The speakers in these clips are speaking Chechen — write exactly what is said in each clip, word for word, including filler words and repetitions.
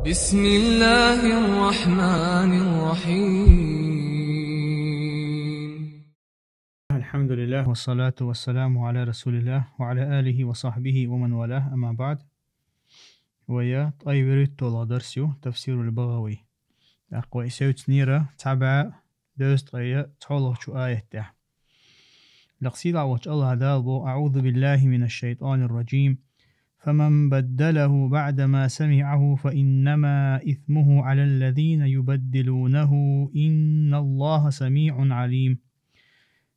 بسم الله الرحمن الرحيم. الحمد لله والصلاة والسلام على رسول الله وعلى آله وصحبه ومن والاه، أما بعد. Вай ткъе вуьрхӀиттола дарс ю, Тафсирул БагӀави. ТӀаккха вай севцнера цхьа бӀаь дезткъеи цхьоалагӀчу аят тӀехь. Лакхсийла волчу АллахӀ Дала боху: أعوذ بالله من الشيطان الرجيم. فمن بدله بعدما سمعه فإنما إثمه على الذين يبدلونه، إن الله سميع عليم.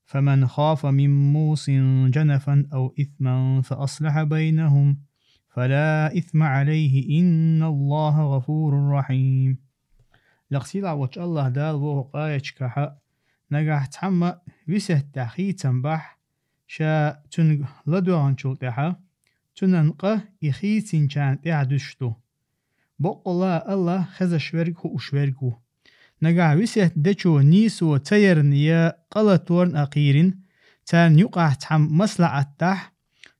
فمن خاف من موص جنفا أو إثما فأصلح بينهم فلا إثم عليه، إن الله غفور رحيم. Лакхсийла волчу АллахӀ Дала боху аятехь: нагахь цхьамма весет тӀехь хийцам бахь, ша цуьнга ладоьгӀначул тӀаьхьа, цуьнан къа и хийцинчарна тӀехь дуьсуш ду. Баккъалла а АллахӀ хезаш верг, хууш верг ву. Нагахь весет дечо нийсо ца ярна я къа латорна а кхийрина, царна юкъахь цхьамма маслаӀат дахь,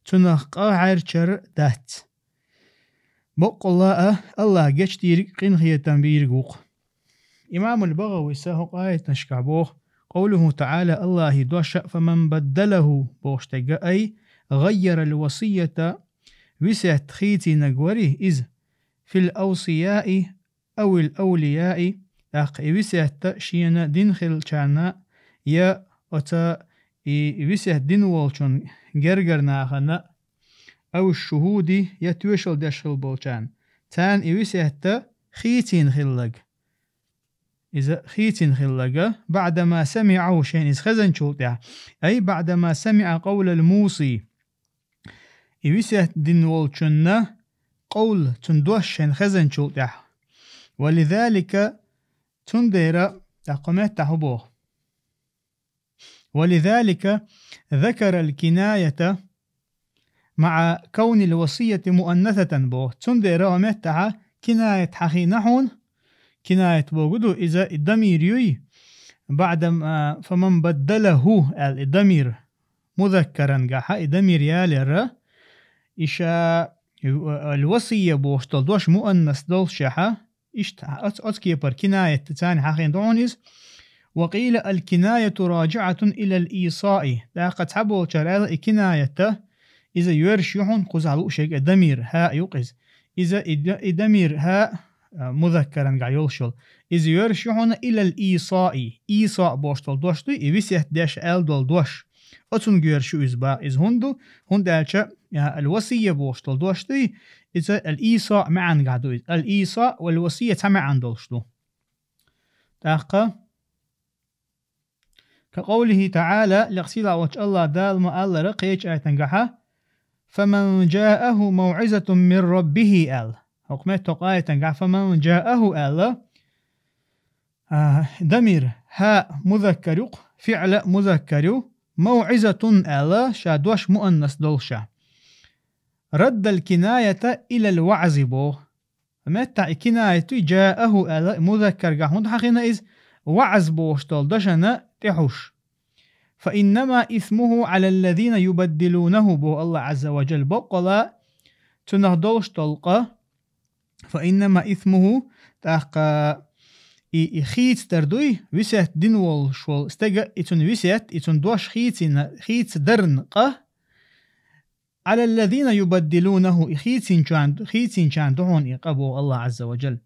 цунах къа гӀертар дац. Баккъалла а АллахӀ гечдийриг, къинхетам бийриг ву-кх. Имамул БагӀавис хӀокху аяташкахь боху: قوله تعالى, АллахӀан дош: فمن بدله бохуш дерг, أي غير الوصية, весет хийцинарг вара иза, في الأوصياء أو الأولياء, тӀаккха и весет шена дина хиллачарна я оцу и весет дина волчун гергара нахана, أو الشهود, я тоьшалла деш хилла болчарна, царна и весет хийцина хилларг. Иза хийцина хилларг, بعدما سمعه, шайна иза хезначул тӀаьхьа, أي بعدما سمع قول الموصي, и весет дина волчунна къовла, цуьнан дош шайна хезначул тӀаьхьа. ولذلك, цундела, тӀаккха меттахь хӀун боху? ولذلك ذكر الكناية مع كون الوصية مؤنثة боху. Цундела хӀокху меттахь кинаят хьахийна хьуна, кинаят бохург ду иза, и дамир юй, بعدما, а, فمن بدله аьлла, и дамир музаккарангахь, и дамир ялар, и ша, э, الوصية бохуш долу дош муаннас доллушехь, иштта оц-, оцу кепара кинаят царна хьахийна ду хьуна иза. وقيل الكناية راجعة إلى الإيصاء. ТӀаккха цхьаболчара аьлла, и кинаят, иза йоьрзуш ю хьуна кхузахь лууш ерг, и дамир хӀа ю-кх иза. Иза и д-, и дамир хӀа, а, музаккарангахь йолуш йолу. Иза йоьрзуш ю хьуна إلى الإيصاء. Ийсаъ бохуш долу дош дуй, и весет деш аьлла долу дош. Оцунна йоьрзуш ю иза боху. Иза хӀунда ду? ХӀунда аьлча, а, الوصية бохуш долу дош дуй, иза الإيصاء маьӀнехь ду иза. الإيصاء والوصية цхьа маьӀна долуш ду. ТӀаккха كقوله تعالى, лакхсийла волчу АллахӀ Дала ма-аллара кхечу аятангахь: فمن جاءه موعظة من ربه аьлла. ХӀокху метта хӀокху аятангахь فمن جاءه аьлла, а, дамир хӀа музаккар ю-кх, фиъла музаккар ю, موعظة аьлла, ша дош муаннас долуш. رد الكناية إلى الوعظ боху. Меттахь и кинаят ю, جاءه аьлла, музаккаргахь хӀунда хьахийна иза, ваъз бохуш долу дашана тӀехьуш. فإنما إثمه على الذين يبدلونه боху АллахӀ Ӏазза ва Джалла. Баккъала цунах долуш долу къа, فإنما إثمه, тӀаккха и, и хийцадар дуй, весет дина волуш волу стеган, и цуьнан весет, и цуьнан дош хийцина, хийцадарна къа, على الذين يبدلونه, и хийцинчарна, хийцинчарна ду хьуна и къа боху АллахӀ Ӏазза ва Джалла.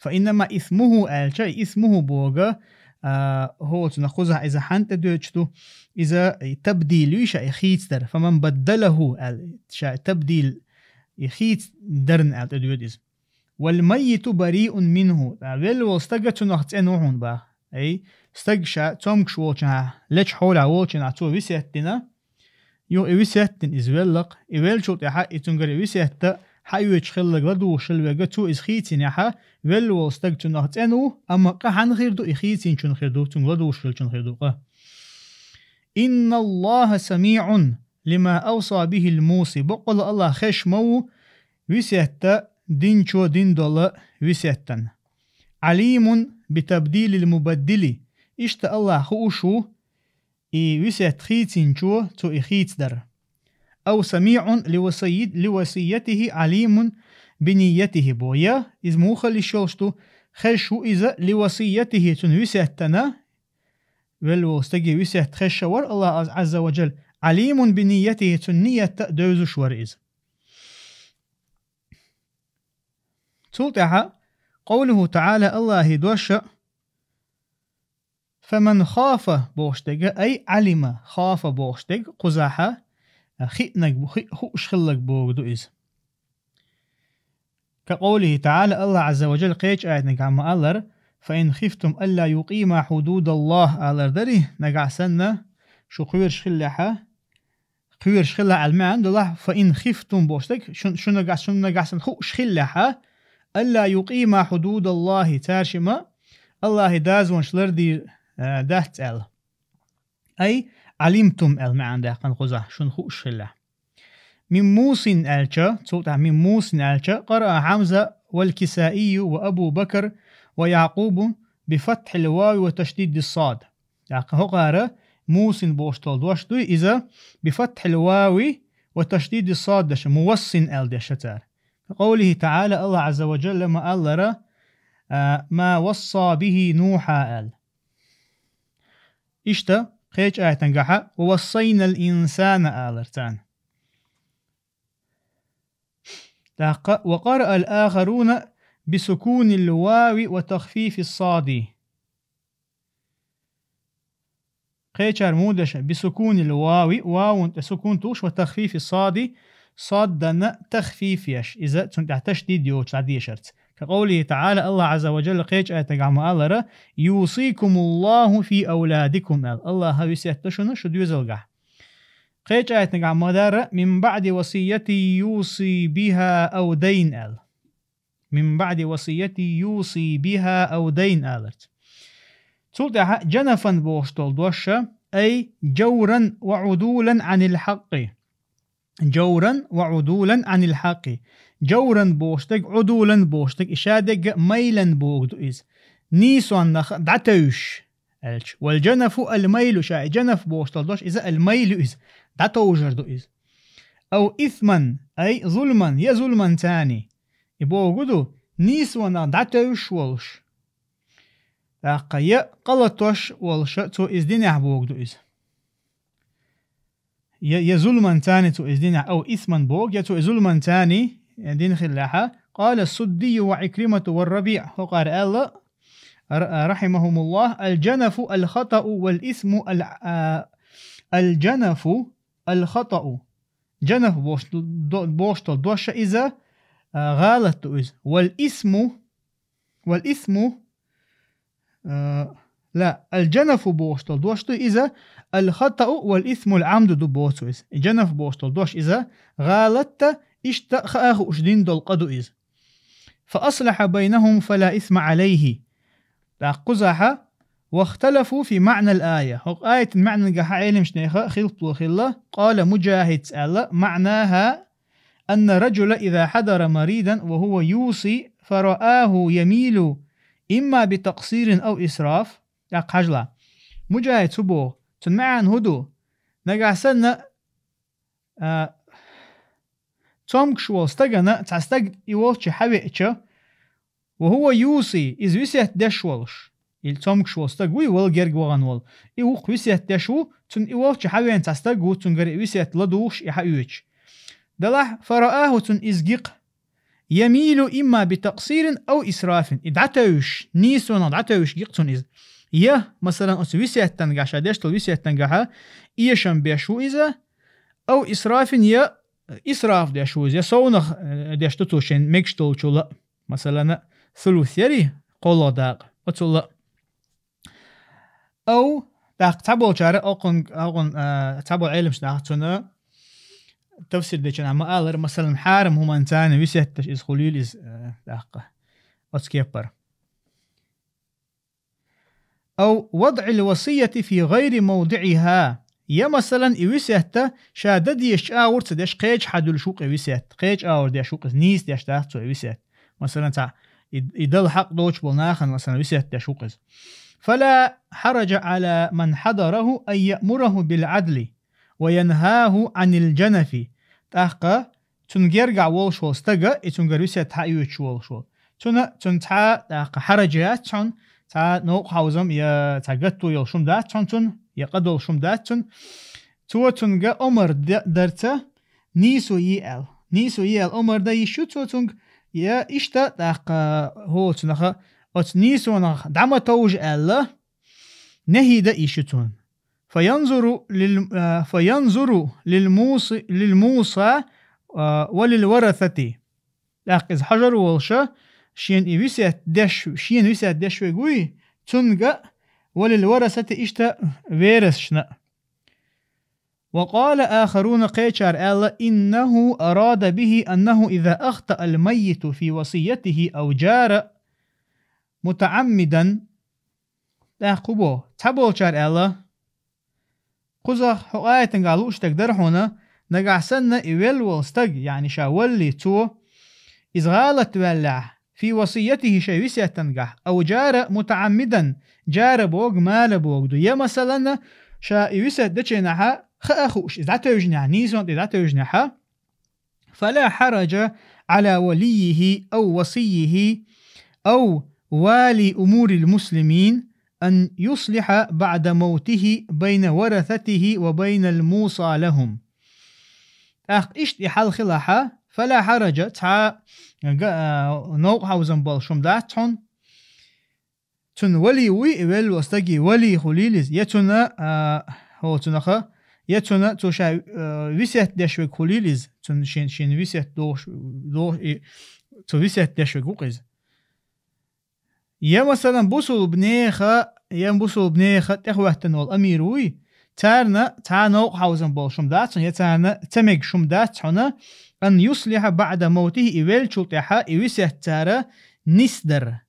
فإنما إثمه аьлча, и إثمه боху, а, хӀоцунах кхузахь иза хьанна тӀедоьдуш ду, иза и табдил ю ша, и хийцадар. فمن بدله аьлла, ша и табдил, и хийцадарна аьлла тӀедоьду иза. والميت بريء منه, а, велла волу стаг цунах цӀена ву хьуна боху. Ай, стаг ша цомгуш волчунна, лечу хьолехь волчунна цо весет дина, юха и весет дина иза велла-кх, и веллачул тӀаьхьа и цуьнгара и весет хьаоьцуш хилларг ладугӀуш хилла верг, цо иза хийцинехь, велла волу стаг цунах цӀена ву, амма къа хьанна хир ду, и хийцинчун хир ду, цуьнга ладугӀуш хиллачун хир ду къа. إن الله سميع لما أوصى به الموصي. Баккъала АллахӀ хезаш ма ву весет динчо дина долу весетан. عليم بتبديل المبدل. Иштта АллахӀ хууш ву и весет хийцинчо, цо и хийцадар. أو سميع لوصي-، لوصيته عليم بنيته бо, я, иза муха лиш йолуш ду, хезаш ву иза لوصيته цуьнан висеттана, велла волу стаге висет хезаш вара Аллах Аз-, Азза ва Джалла, عليم بنيته цуьнан ниятта а девзаш вара иза. Цул тӀаьхьа قوله تعالى Аллахьи дош а, فمن خاف бохуш дерг а, أي علم خاف бохуш дерг а кхузахь а, хиънарг, хи-, хууш хилларг бохург ду иза. كقوله تعالى Аллах Азза ва Джалла кхечу аятнехь ма-аллара, فإن خفتم ألا يقيما حدود الله алар дарий, нагахь санна шу кхоьруш хиллехьа, кхоьруш хилла аьлла маьӀна долахь, فإن خفتم бохуш дерг, шун-, шуна нагахь, шуна нагахь санна хууш хиллехьа, ألا يقيما حدود الله цара шима Аллахьи дозанаш лардийр, а, дац аьлла. أي علمتم аьлла маьӀна даьккхина кхузахь, шуна хууш хиллехь. من موصٍ аьлча, цул тӀаьхьа من موصٍ аьлча, قرأ حمزة والكسائي وأبو بكر ويعقوب بفتح الواو وتشديد الصاد. ТӀаккха хӀокхара موصٍ бохуш долу дош дуй иза, بفتح الواو وتشديد الصاد деш, موصٍ аьлла деш цара. كقوله تعالى Аллах Азза ва Джалла ма-аллара, а, ما وصى به نوحا аьлла. Иштта кхечу аятангахьа ووصينا الإنسان алар царна. ТӀаккха وقرأ الآخرون بسكون الواو وتخفيف الصاد. Кхечара муха деш, بسكون الواو, вавна тӀе сукун тухуш, وتخفيف الصاد, содана тахфиф еш, иза цунна тӀехь ташдид йоцуш дӀадешарца. كقوله تعالى Аллах Азза ва Джалла кхечу аятангахь ма-аллара, يوصيكم الله في أولادكم аьлла. Аллаха висет до шуна шу доьзалгахь. Кхечу аятангахь ма-дарра, من بعد وصية يوصي بها أو دين аьлла. من بعد وصية يوصي بها أو دين аларца. Цул тӀаьхьа جنفا бохуш долу дош а, أي جورا وعدولا عن الحق. جورا وعدولا عن الحق. جورا бохуш дерг, عدولا бохуш дерг, и ша дерг а ميلا бохург ду иза. Нийсонах дӀатевжаш аьлча. والجنف الميل, ша и جنف бохуш долу дош, иза الميل ю иза. ДӀатовжар ду иза. أو إثما, أي ظلما, я зулманцаний. И бохург ду, нийсонах дӀатевжаш волуш. ТӀаккха я къа латош волуш а цо иза динехь бохург ду иза. Я, я зулманцаний цо иза динехь, أو إثما бохург, я цо иза зулманцаний, э, дина хиллехьа. قال السدي وعكرمة والربيع, хӀокхара аьлла, р-, رحمهم الله, الجنف الخطأ والإثم ال-, а, الجنف الخطأ. جنف бохуш до-, бохуш долу дош а иза, а, гӀалат ду иза. والإثم, والإثم, а, لا, الجنف бохуш долу дош ду иза, الخطأ والإثم العمد ду боху цо иза. И جنف бохуш долу дош иза, гӀалатта, иштта хаа хууш дина долу къа ду иза. فأصلح بينهم فلا إثم عليه. ТӀаккха кхузахьа, واختلفوا في معنى الآية. ХӀокху аятан маьӀнангахьа Ӏеламчу нехан хилпало хилла, قال مجاهد аьлла, معناها أن الرجل إذا حضر مريضا وهو يوصي فرآه يميل إما بتقصير أو إسراف. ТӀаккха хьажал. Муджахид хӀун боху? Цуьнан маьӀна хӀун ду? Нагахь санна, а, цомгуш волу стагана, цхьа стаг и волчу хьавеача, وهو يوصي, иза висет деш волуш. Или цомгуш волу стаг вуй, вала герга вахана волу. И вукху висет деш ву, цунна и волчу хьавеана цхьа стаг ву, цуьнгара и висет ладугӀуш, и хьаоьцуш. Делахь, فرآه, цунна иза гикъ. يميل إما بتقصير أو إسراف. И дӀатевжаш, нийсонах дӀатевжаш гикъ цунна иза. Я, масалан, оцу висеттангахь, ша деш долу висеттангахьа, эшам беш ву иза, أو إسراف, я исраф деш ву иза, я совнах, э, деш ду цо шен мегаш долчул а. Масалан, сулус ярий, кхоалгӀа дакъа, оцул а. أو, тӀаккха цхьаболчара, окхун, окхун, а, цхьаболу Ӏеламчу наха цунна тафсир дечу наха ма-аллара, масалан, хьарам хӀуманца висет деш иза хуьлийла иза, а, тӀаккха. Оцу кепара. أو وضع الوصية في غير موضعها. Я, масалан, и висетта ша дан дезачу агӀор ца деш, кхечу хьадуьллуш ву-кх и висет. Кхечу агӀор деш ву-кх иза, нийса деш дац цо и висет. Масалан, цхьа и, и дала хьакъ доцуш болу нахана, масалан, висет деш ву-кх иза. فلا حرج على من حضره أن يأمره بالعدل وينهاه عن الجنف. ТӀаккха цунна гергахь волуш волу стага, и цуьнгара весет хьаоьцуш волуш волу. Цунна, цунна цхьа, тӀаккха, хьараж яц хьуна, цхьа новкъа хьовзам я цхьа гатто йолуш хӀума дац хьуна цунна, я къа долуш хӀума дац цунна. Цо цуьнга омар д-, дарца, нийсо е аьлла. Нийсо е аьлла омар дан йиш ю цо цуьнга, я иштта, тӀаккха, хӀо цунаха, оцу нийсонах дӀа ма товжа аьлла, нехӀи дан йиш ю цунна. فينظر لل-، آه، فينظر للموص-، للموصى، آه، وللورثة. ТӀаккха иза хьажар волуша, шена и весет деш, шена весет деш верг вуй, цуьнга, وللورثة, иштта верасашна. وقال آخرون, кхечара аьлла: إنه أراد به أنه إذا أخطأ الميت في وصيته أو جار متعمدا. ТӀаккха хӀун боху? Цхьаболчара аьлла: кхузахь хӀокху аятангахь лууш дерг дара хьуна, нагахь санна и велла волу стаг, яъни ша валли, цо, иза гӀалат ваьллехь, في وصيته, шайн весеттангахь, أو جار متعمدا, جار боху, مال боху ду. Я, масалан, ша и весет дечу хенахь хаа хууш, иза дӀатевжинехь, нийсонна тӀе дӀатевжинехь, فلا حرج على وليه أو وصيه أو والي أمور المسلمين أن يصلح بعد موته بين ورثته وبين الموصى لهم. ТӀаккха иштта и хьал хилахь, فلا حرج, цхьа га-, а, новкъа хьовзам болуш хӀума дац хьуна. Цуьнан вали вуй, и велла волу стаге вали хуьлийла иза, я цуьнан, а, хӀо цунаха, я цуьнан цо ша, а, весет деш верг хуьлийла иза, цуьнан шен, шен весет дохуш, дохуш и, цо весет деш верг ву-кх иза. Я, масалан, бусулба нехан, я бусулба нехан тӀехӀоьттина волу амир вуй, царна цхьа новкъа хьовзам болуш хӀума дац хьуна, я царна ца мегаш хӀума дац хьуна, أن يصلح بعد موته, и веллачул тӀаьхьа и весет цара нисдар.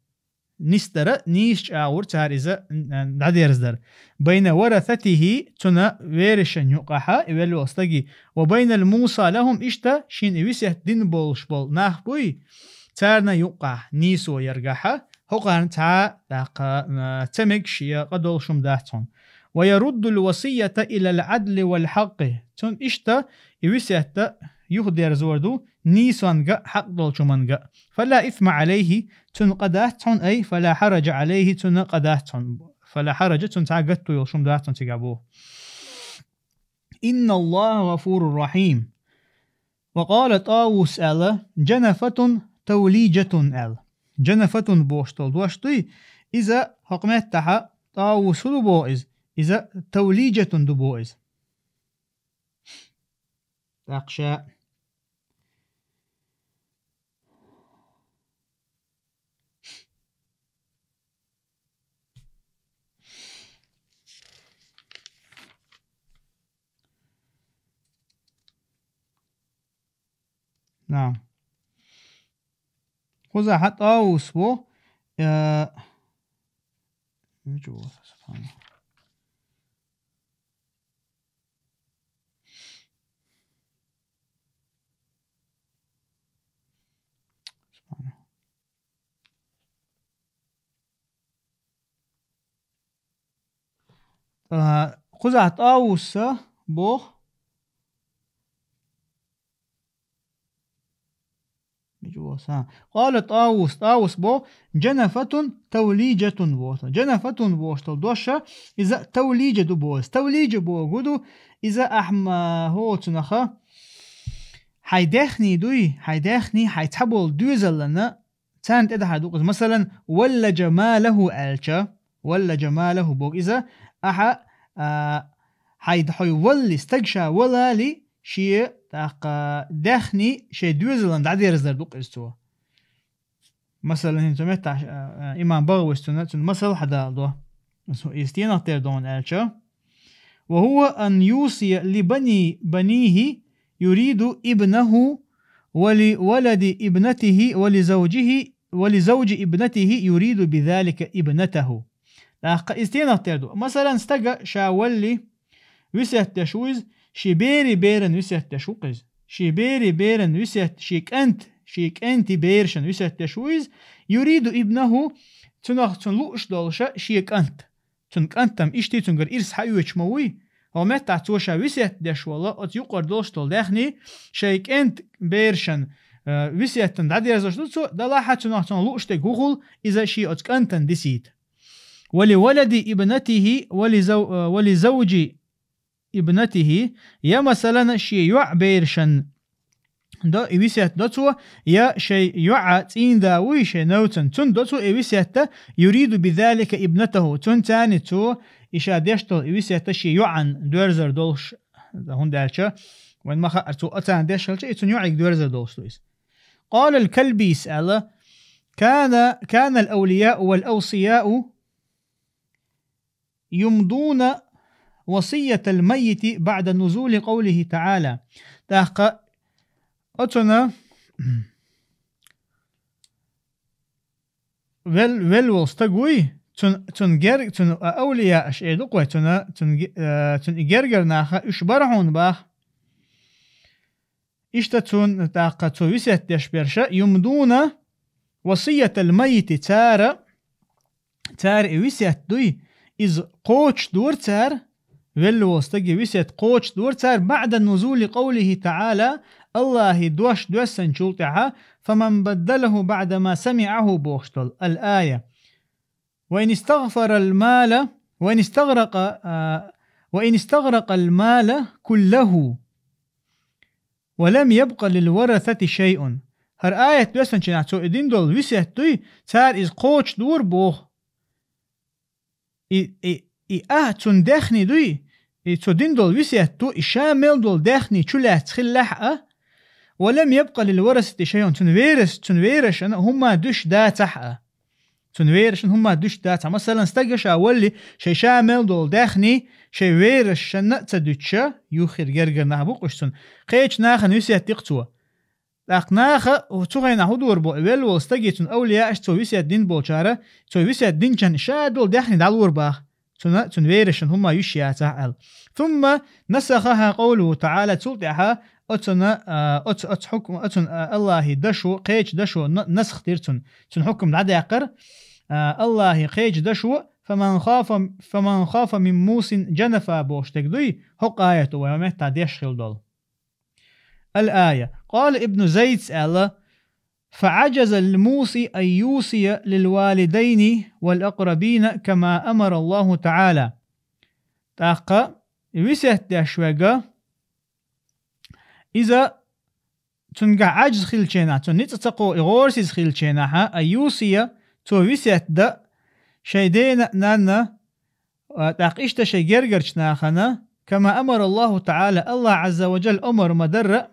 Нисдара, нийса чӀагӀо ву цара иза, н-, дӀадерзадар. بين ورثته, цуьнан верашна юкъахь, и велла волу стаге, وبين الموصى لهم, иштта шена и весет дина болуш болу нах буй, царна юкъахь нийсо яргахь, хӀокхарна цхьа, тӀаккха, а, ца мегаш я къа долуш хӀума дац хьуна. ويرد الوصية إلى العدل والحق. Цунна иштта и весет юхадерзор ду нийсонга, хьакъ долчу хӀуманга. فلا إثم عليه, цунна къа дац хьуна, أي فلا حرج عليه, цунна къа дац хьуна. فلا حرج, цунна цхьа гатто йолуш хӀума дац хьуна цигахь боху. إن الله غفور رحيم. وقال طاووس аьлла, جنفة توليجة аьлла. جنفة бохуш долу дош дуй, иза хӀокху меттахь ТӀаус хӀун ду боху иза? Иза توليجة ду боху иза. ТӀаккха ша. نعم. Кхузахь ТӀаус ву, э, ничего, субханаллах. Э, кхузахь ТӀауса боху. Мича ву аса? قال طاووس, ТӀаус боху, جنفة توليجة боху. جنفة бохуш долу дош, иза тавлижа ду боху. Тавлижа боху ду, иза ахьа, хӀоцунаха, хьайн даьхний дуй, хьайн даьхний, хьайн цхьаболу доьзална, царна тӀедахьар ду-кх иза. Масалан, ولج ماله аьлча, ولج ماله боху иза, ахьа, а, хьайн хьо валли, стаг ша валале, шен, тӀаккха, даьхний шайн доьзална дӀадерзадар ду-кх иза цо. Масалан, хӀинца цу меттахь, а, имам БагӀавис цунна, цунна масал хьадалдо. Иза стенах тера ду аьлча, وهو أن يوصي لبني، بنيه يريد ابنه، ولولد ابنته، ولزوجه، ولزوج ابنته يريد بذلك ابنته. ТӀаккха иза стенах тера ду? Масалан, стага ша валли, весет деш ву иза, шен бери беран весет деш ву-кх иза. Шен бери беран весет, шен кӀант, шен кӀанти берашан весет деш ву иза. يريد ابنه, цунах, цунна лууш долуша шен кӀант. Цунна кӀантам иштта, цуьнгара ирс хьаоьцуш ма вуй. Цу меттехь цо ша весет деш волу оцу юкъара долуш долу даьхни шайн кӀентан берашна, э, весетан дӀадерзош ду цо, делахь а цунах цунах лууш дерг хӀун хуьлу, иза шен оцу кӀантана дисийта. Ва ли валади ибнатихи, ва ли зав-, э, ва ли завджи ибнатихи, я, масалан, шен йоӀ берашна до, и весет до цо, я шайн йоӀа цӀийнда вуй, шайн новцан, цунна до цо и весет, юриду бизалика ибнатаху, цунна царна цо и ша деш долу и весет шен йоӀана доьрзар долуш, хӀунда аьлча вайн ма хаьара, цо оцарна деш хилча, и цунна йоӀига доьрзар долуш ду иза. Къала аль-Калбийс аьлла: «Кана, кана аль-авлияу валь-авсияу юмдуна васиятал маййити баъда нузули къавлихи таъала». ТӀаккха оцунна вел-, велла волу стаг вуй, цун, цун гер-, цун а-, авлияаш эр ду-кх вай, цунна, цун ге-, э, цун и гергара наха уьш бара хьуна баха. Иштта цунна тӀаккха цо весет деш берш, юмдуна васиятал маййити, цара, цара и весет дуй, иза кхочушдора цара, велла волу стаге весет кхочушдора цара, баъда нузули къавлихи таъала, Аллахьан дош доьссинчул тӀаьхьа, фаман баддалаху баъда ма самиъаху бохуш долу, аль-ая. Ва ин истагъфара аль-мала, ва ин истагърака, а, ва ин истагърака аль-мала куллаху. «Ва лам ябкъа лил варасати шайъун». ХӀара аят доьссинчу хенахь цо и дина долу весет дуй, цара иза кхочушдора боху. И, и, и а цунна даьхни дуй, и цо дина долу весет ду, и ша мел долу даьхни чулаьцна хиллехь а, «ва лам ябкъа лил варасати шайъун», цунна верас-, цунна верашна хӀумма дуьсуш дацахь а. Цунна верашна хӀумма дуьсуш дацахь. Масалан, стага ша валли, шайн ша мел долу даьхни шайн верашна а ца дуьтуш, юххера гергара нах бу-кх уьш цунна, кхечу нахана весет ди-кх цо. ТӀаккха наха цу хенахь хӀун дора боху, велла волу стаге, цунна авлияаш, цо весет дина болчара, цо весет динчунна ша долу даьхни дӀалора баха. Цунна, цунна верашна хӀумма юьсуш яцахь аьлла. Сумма насахаха къавлуху таъала, цул тӀаьхьа оцунна, а, оцу, оцу хьукм-, оцунна, а, Аллахьан дашо, кхечу дашо на-, насх дира цунна. Цунна хьукм дӀадаьккхира, а, Аллахьан кхечу дашо, фаман хафа, фаман хафа мин мусин джанафа бохуш дерг дуй, хӀокху аято вай меттахь деш хила долу. Аль-ая. Къала Ибну Зайд аьлла: «Фа аджаза аль-муси ан юсия лил валидайни валь акърабина кама амара Аллаху таъала». ТӀаккха весет деш верг, иза цуьнгахь Ӏаджз хилченахь, цунна ницкъ ца кхо и гӀорасиз хилченахь, ан юсия, цо весет дан шайн дена а, нанна а, а, тӀаккха иштта шайн гергарчу нахана, кама амара Аллаху таъала, Аллахь Ӏазза ва джалла омар ма-дарра,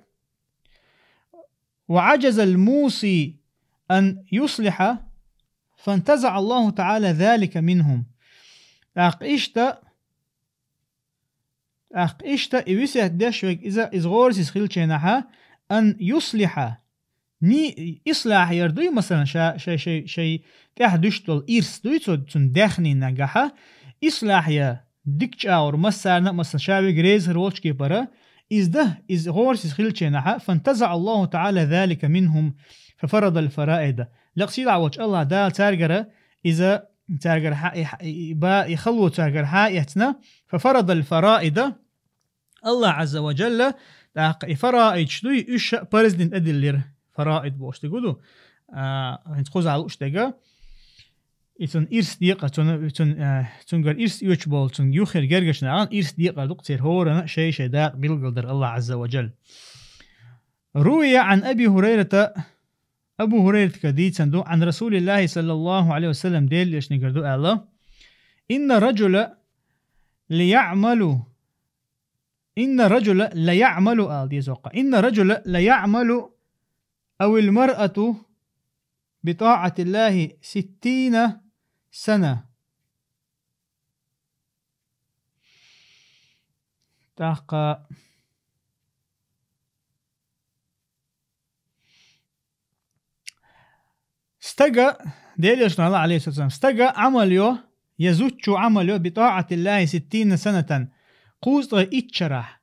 ва аджаза аль-муси ан юслиха, фантазаӀа Аллаху таъала залика минхум. ТӀаккха иштта, тӀаккха иштта и весет деш верг иза, иза гӀорасиз хилченахь, ан юслиха, Ни-, ислахь яр дуй, масалан, ша-, шай, шай, шай тӀехь дуьсуш долу ирс дуй, цо, цунна даьхнина гахьа, ислахь я дика чӀагӀар массарна а, масалан, ша верг реза хир волчу кепара, иза да, иза гӀорасиз хилченахьа, фантазаӀа Аллаху таъала залика минхум, фа фарадал фараида. Лекха сийлахь волчу Аллахь Дала цаьргара иза, цаьргара хьа-, и, и, и, ба-, и хало цаьргара хьа а эцна, фа фарадал фараида, Аллахь Ӏазза ва Джалла, тӀаккха и фараидаш дуй, уьш а парз дина тӀедиллира. Фараид бохуш дерг ду, а, хӀинца кхузахь лууш дерг. И цунна ирс декъар, цунна, цунна, а, цуьнгара ирс оьцуш болу, цунна юххера гергарчу нахана ирс декъар ду-кх церан хӀоранна а шай-шай дакъа билгалдар Аллахь Ӏазза ва Джалла. Руия Ӏан Аби Хурайрата, Абу Хурайратага дийцина ду, Ӏан Расулиллахи саллаллаху Ӏалайхи ва саллам, Делан Элчанагара ду аьлла: «Инна раджула лияъмалу», «Инна раджула ла яъмалу», ала деза воккха. «Инна раджула ла яъмалу, авил маръату, би таъатиллахи ситтина сана». ТӀаккха Стага, Делан Элчано аьлла, Ӏалайхиссалату вассалам, стага Ӏамал йо, я зудчо Ӏамал йо, би таъатиллахи ситтина санатан, кхузткъе итт шарахь.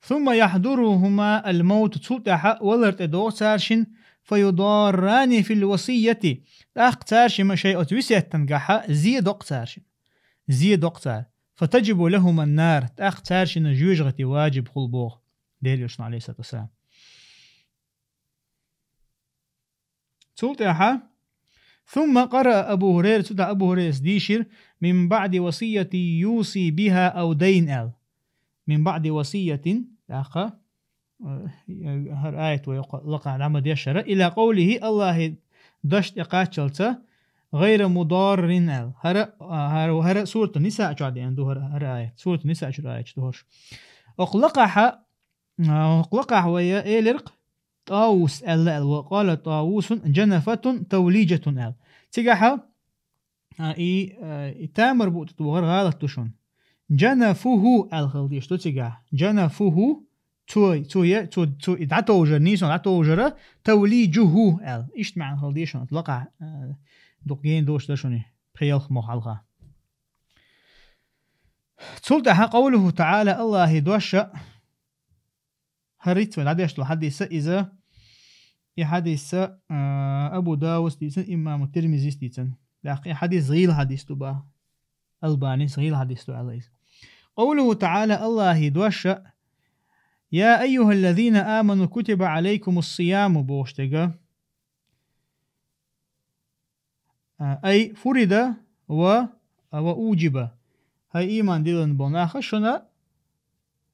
Сумма яхьдурухума аль-мавту, цул тӀаьхьа валар тӀе догӀу цара шин, фа юдаррани фил васийяти, тӀаккха цара шимма шайн оцу весеттан гахьа зе доккху цара шин. Зе доккху цара. فتجب لهما النار, тӀаккха цаьршинна жоьжахати ваджиб хул боху Делан Элчано, алейхиссалату вассалам. Цул тӀаьхьа, ثم قرأ أبو هريرة, цул тӀаьхьа Абу Хурайрас дийшира, من بعد وصية يوصي بها أو دين аьлла. من بعد وصية, тӀаккха, э, хӀара аят вай лакхахь дӀа ма дешара, إلى قوله, Аллахьан дош тӀе кхаччалца, غير مضار аьлла. ХӀара, а, хӀара, хӀара сурату Нисаъ чохь деана ду хӀара, хӀара аят. Сурату Нисаъ чуьра аят ду хӀорш. Окху лакхахьа, а, окху лакхахь вай элира-кх, ТӀавус аьлла аьлла, وقال طاووس جنفة توليجة аьлла. Цигахьа, а, и, а, и тамар бутӀа тохар гӀалат ду шуна. جنفه аьлла хила дезаш ду цигахь. جنفه, цо, цо е-, цо, цо и дӀатовжар, нийсо дӀатовжара, توليجه аьлла. Иштта маьӀна хила дезаш шуна, лакхахь, а, дукха гена дош дар шуна, пхи-ялх мохь хьалха. Цул тӀаьхьа قوله تعالى, Аллахьан дош, хӀара риц вай дӀадеш долу хьадиса иза, и хьадиса, а, Абу Давуда дийцина, имаму Тирмизис дийцина. ТӀаккха и хьадис гӀийла хьадис ду боху. Албанис гӀийла хьадис ду аьлла иза. قوله تعالى, Аллахьан дош, يا أيها الذين آمنوا كتب عليكم الصيام бохуш дерг. А, أي فرض و, وأوجب. ХӀай, ийман диллина болу нах, шуна,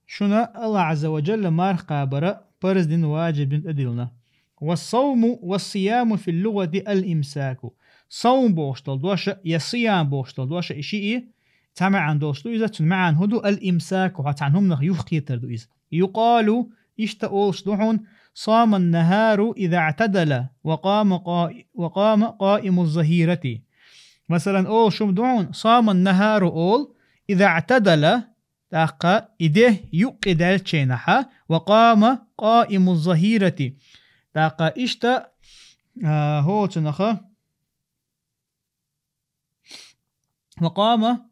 шуна Аллахь Азза ва Джалла марха кхабар парз дина, ваджиб дина, тӀедиллина. والصوم والصيام في اللغة الإمساك. Савм бохуш долу дош я сиям бохуш долу дош, и шиъ цхьа маьӀна долуш ду иза, цуьнан маьӀна хӀун ду? الإمساك, хьо цхьана хӀуманах юхакхетар ду иза. يقال, иштта олуш ду хьуна: صام النهار إذا اعتدل وقام قا-، وقام قائم الظهيرة. Масалан, олуш хӀума ду хьуна: صام النهار олу, إذا اعتدل, тӀаккха и де юккъе даьллачу хенахьа, وقام قائم الظهيرة. ТӀаккха иштта, а, хӀоцунах, وقام،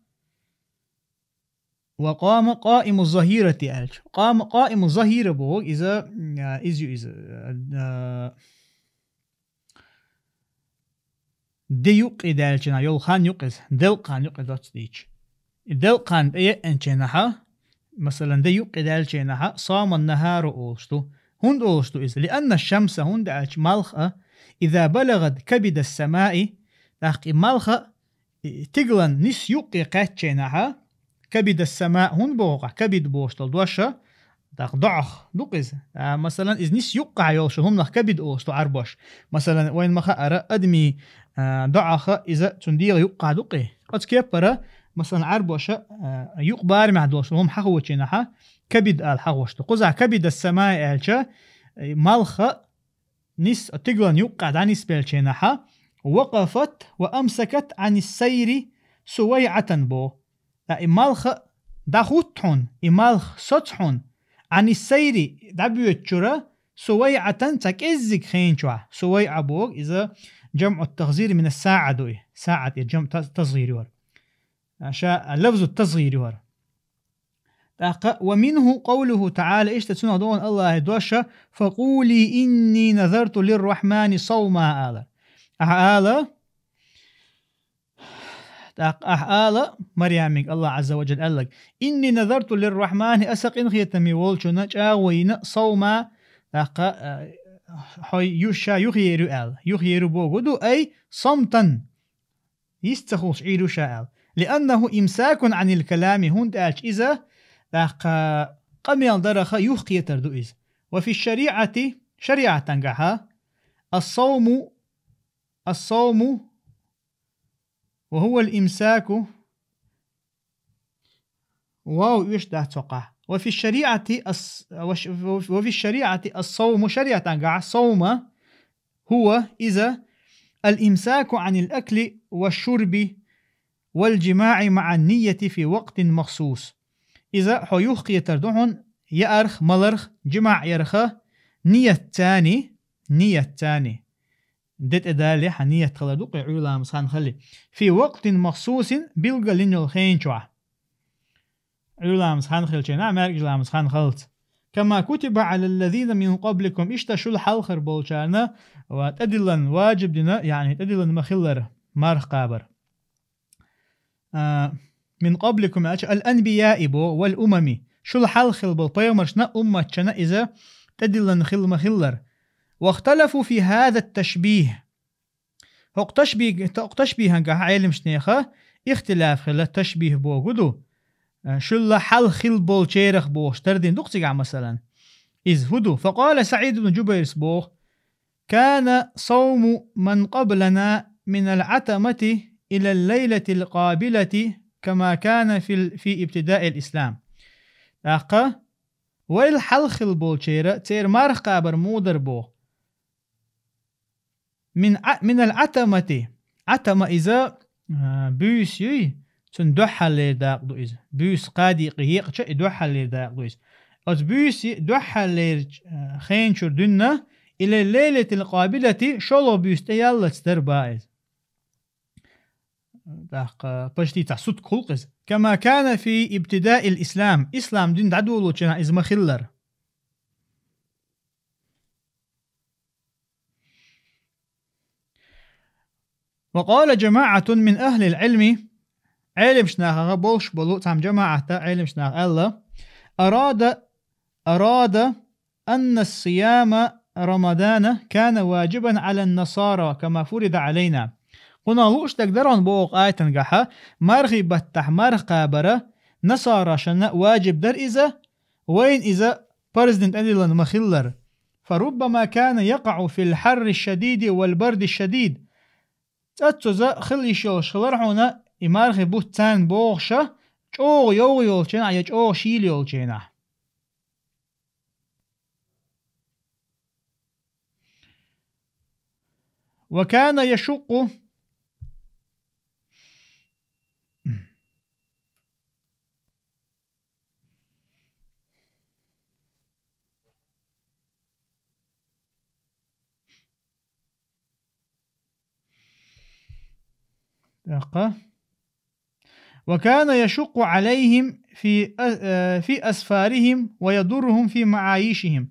وقام قائم الظهيرة аьлча. قام قائم الظهيرة боху, иза, а, иза ю иза, а, де юккъе даьллачу хенахь йолу хан ю-кх иза, делкъа хан ю-кх иза доцца дийча. И делкъа хан тӀееъначу хенахьа, масалан, де юккъе даьллачу хенахьа, صام النهار олуш ду. ХӀунда олуш ду иза? لأن الشمس, хӀунда аьлча малх а, إذا بلغت كبد السماء, тӀаккха и малх а, и тигалан нис юккъе кхаьччу хенахьа, كبد السماء, хӀунда боху-кх кабид бохуш долу дош, тӀаккха доӀах ду-кх иза. А, масалан, иза нис юккъехь йолуш йолу хӀуманах кабид олуш ду Ӏарбоша. Масалан, вайна ма-хаъара, адамийн, а, доӀах иза цуьнан дегӀан юккъехь ду-кх и. Оцу кепара, масалан, Ӏарбоша, а, юкъ барамехь долуш йолу хӀума хьахочу хенахьа, кабид ала хьахош ду. Кхузахь كبد السماء аьлча, и малх а нис, тигалан юккъехь дӀанисбеллачу хенахьа, وقفت وأمسكت عن السير سويعة боху. Ткъа и малх а дӀахӀутту хьуна, и малх соцу хьуна, عن السير, дӀабоьдучуьра, سويعة, цхьа кӀеззиг хен чохь. سويعة боху, иза جمع التصغير من الساعة ду и. СаӀат и جمع تس-, تصغير ю хӀара. Ша, а, لفظ التصغير ю хӀара. ТӀаккха, ومنه قوله تعالى, иштта цунах ду хьуна Аллахьан дош: فقولي إني نذرت للرحمن صوما ала. Ахьа ала, тӀаккха ахьа ала, Марьямига Аллахь Азза ва Джалла аьлларг: إني نذرت للرحمن, аса къинхетаме волчунна чӀагӀо йина, صوما, тӀаккха, а, хьо ю-, ша юхаер ю аьлла. Юхаер ю бохург ду, أي صمتا. Йист ца хуьлуш Ӏийр ю ша аьлла. لأنه إمساك عن الكلام, хӀунда аьлча иза, тӀаккха, къамел дарах юхакхетар ду иза. وفي الشريعة, шариӀатангахьа, الصوم، الصوم وهو الإمساك, вау оьшуш дац хӀокхахь. وفي الشريعة الص-، وش-، وفي الشريعة الصوم, шариӀатангахь صوم, هو, иза, الإمساك عن الأكل والشرب والجماع مع النية في وقت مخصوص. Иза хьо юхакхетар ду хьуна яарх, маларх, жимаӀ ярха, ниятца, ниятца. Де тӀе далале хьан ният хилар ду-кх и, Ӏуьйра ламазан хан хилале. في وقت مخصوص, билгалйина йолу хен чохь. Ӏуьйра ламазан хан хилча, маьркӀажа ламазан хан хилча. كما كتب على الذين من قبلكم, иштта шул хьалхара болчарна ва тӀедиллина, ваджиб дина, яъни тӀедиллина ма-хиллара марха кхабар. А, من قبلكم, аьлча, الأنبياء бо, والأمم, шул хьалха хилла болу пайхамаршна, умматшна иза тӀедиллина хилла ма-хиллара. واختلفوا في هذا التشبيه. ХӀокху ташбих-, хӀокху ташбихьангахь Ӏеламнехан ихтилаф хилла, ташбих бохург ду, э, шул хьалха хилла болчерах бохуш тардина ду-кх цигахь, масалан. Иза хӀун ду? فقال سعيد بن جبير боху: كان صوم من قبلنا من العتمة إلى الليلة القابلة كما كان في ال-, في ابتداء الإسلام. ТӀаккха вайл хьалха хилла болчеран, церан марха кхабар муха дара боху? من ع-, من العتمة. Ӏатама иза, а, буьйса юй, цуьнан дуьххьарлера дакъа ду иза. Буьйса кхаа декъе екъча, и дуьххьарлера дакъа ду иза. Оцу буьйса дуьххьарлерчу, а, хенан чуьра дуьйна, إلى الليلة القابلة, шолгӀа буьйса тӀеяллалц дара боху иза. ТӀаккха почти цхьа сутка хуьлу-кх иза. كما كان في ابتداء الإسلام. Ислам дин дӀадолочу хенахь иза ма-хиллара. وقال جماعة من أهل العلم, Ӏеламнахах болуш болу цхьана жамаӀатта Ӏеламнаха аьлла: أراد، أراد أن صيام رمضان كان واجبا على النصارى كما فرض علينا. Кхунах лууш дерг дара хьуна боху аятангахьа, мархи баттахь марха кхабара насарашна ваджиб дара иза, вайна иза парз дина тӀедиллина ма-хиллара. فربما كان يقع في الحر الشديد والبرد الشديد. ЦӀаццуза хила йиш йолуш хилара хьуна и мархи бутт царна бохуша, чӀогӀа йовха йолчу хенахь я чӀогӀа шийла йолчу хенахь. وكان يشق. تاقا. وكان يشق عليهم في، آه، في أسفارهم ويضرهم في معايشهم.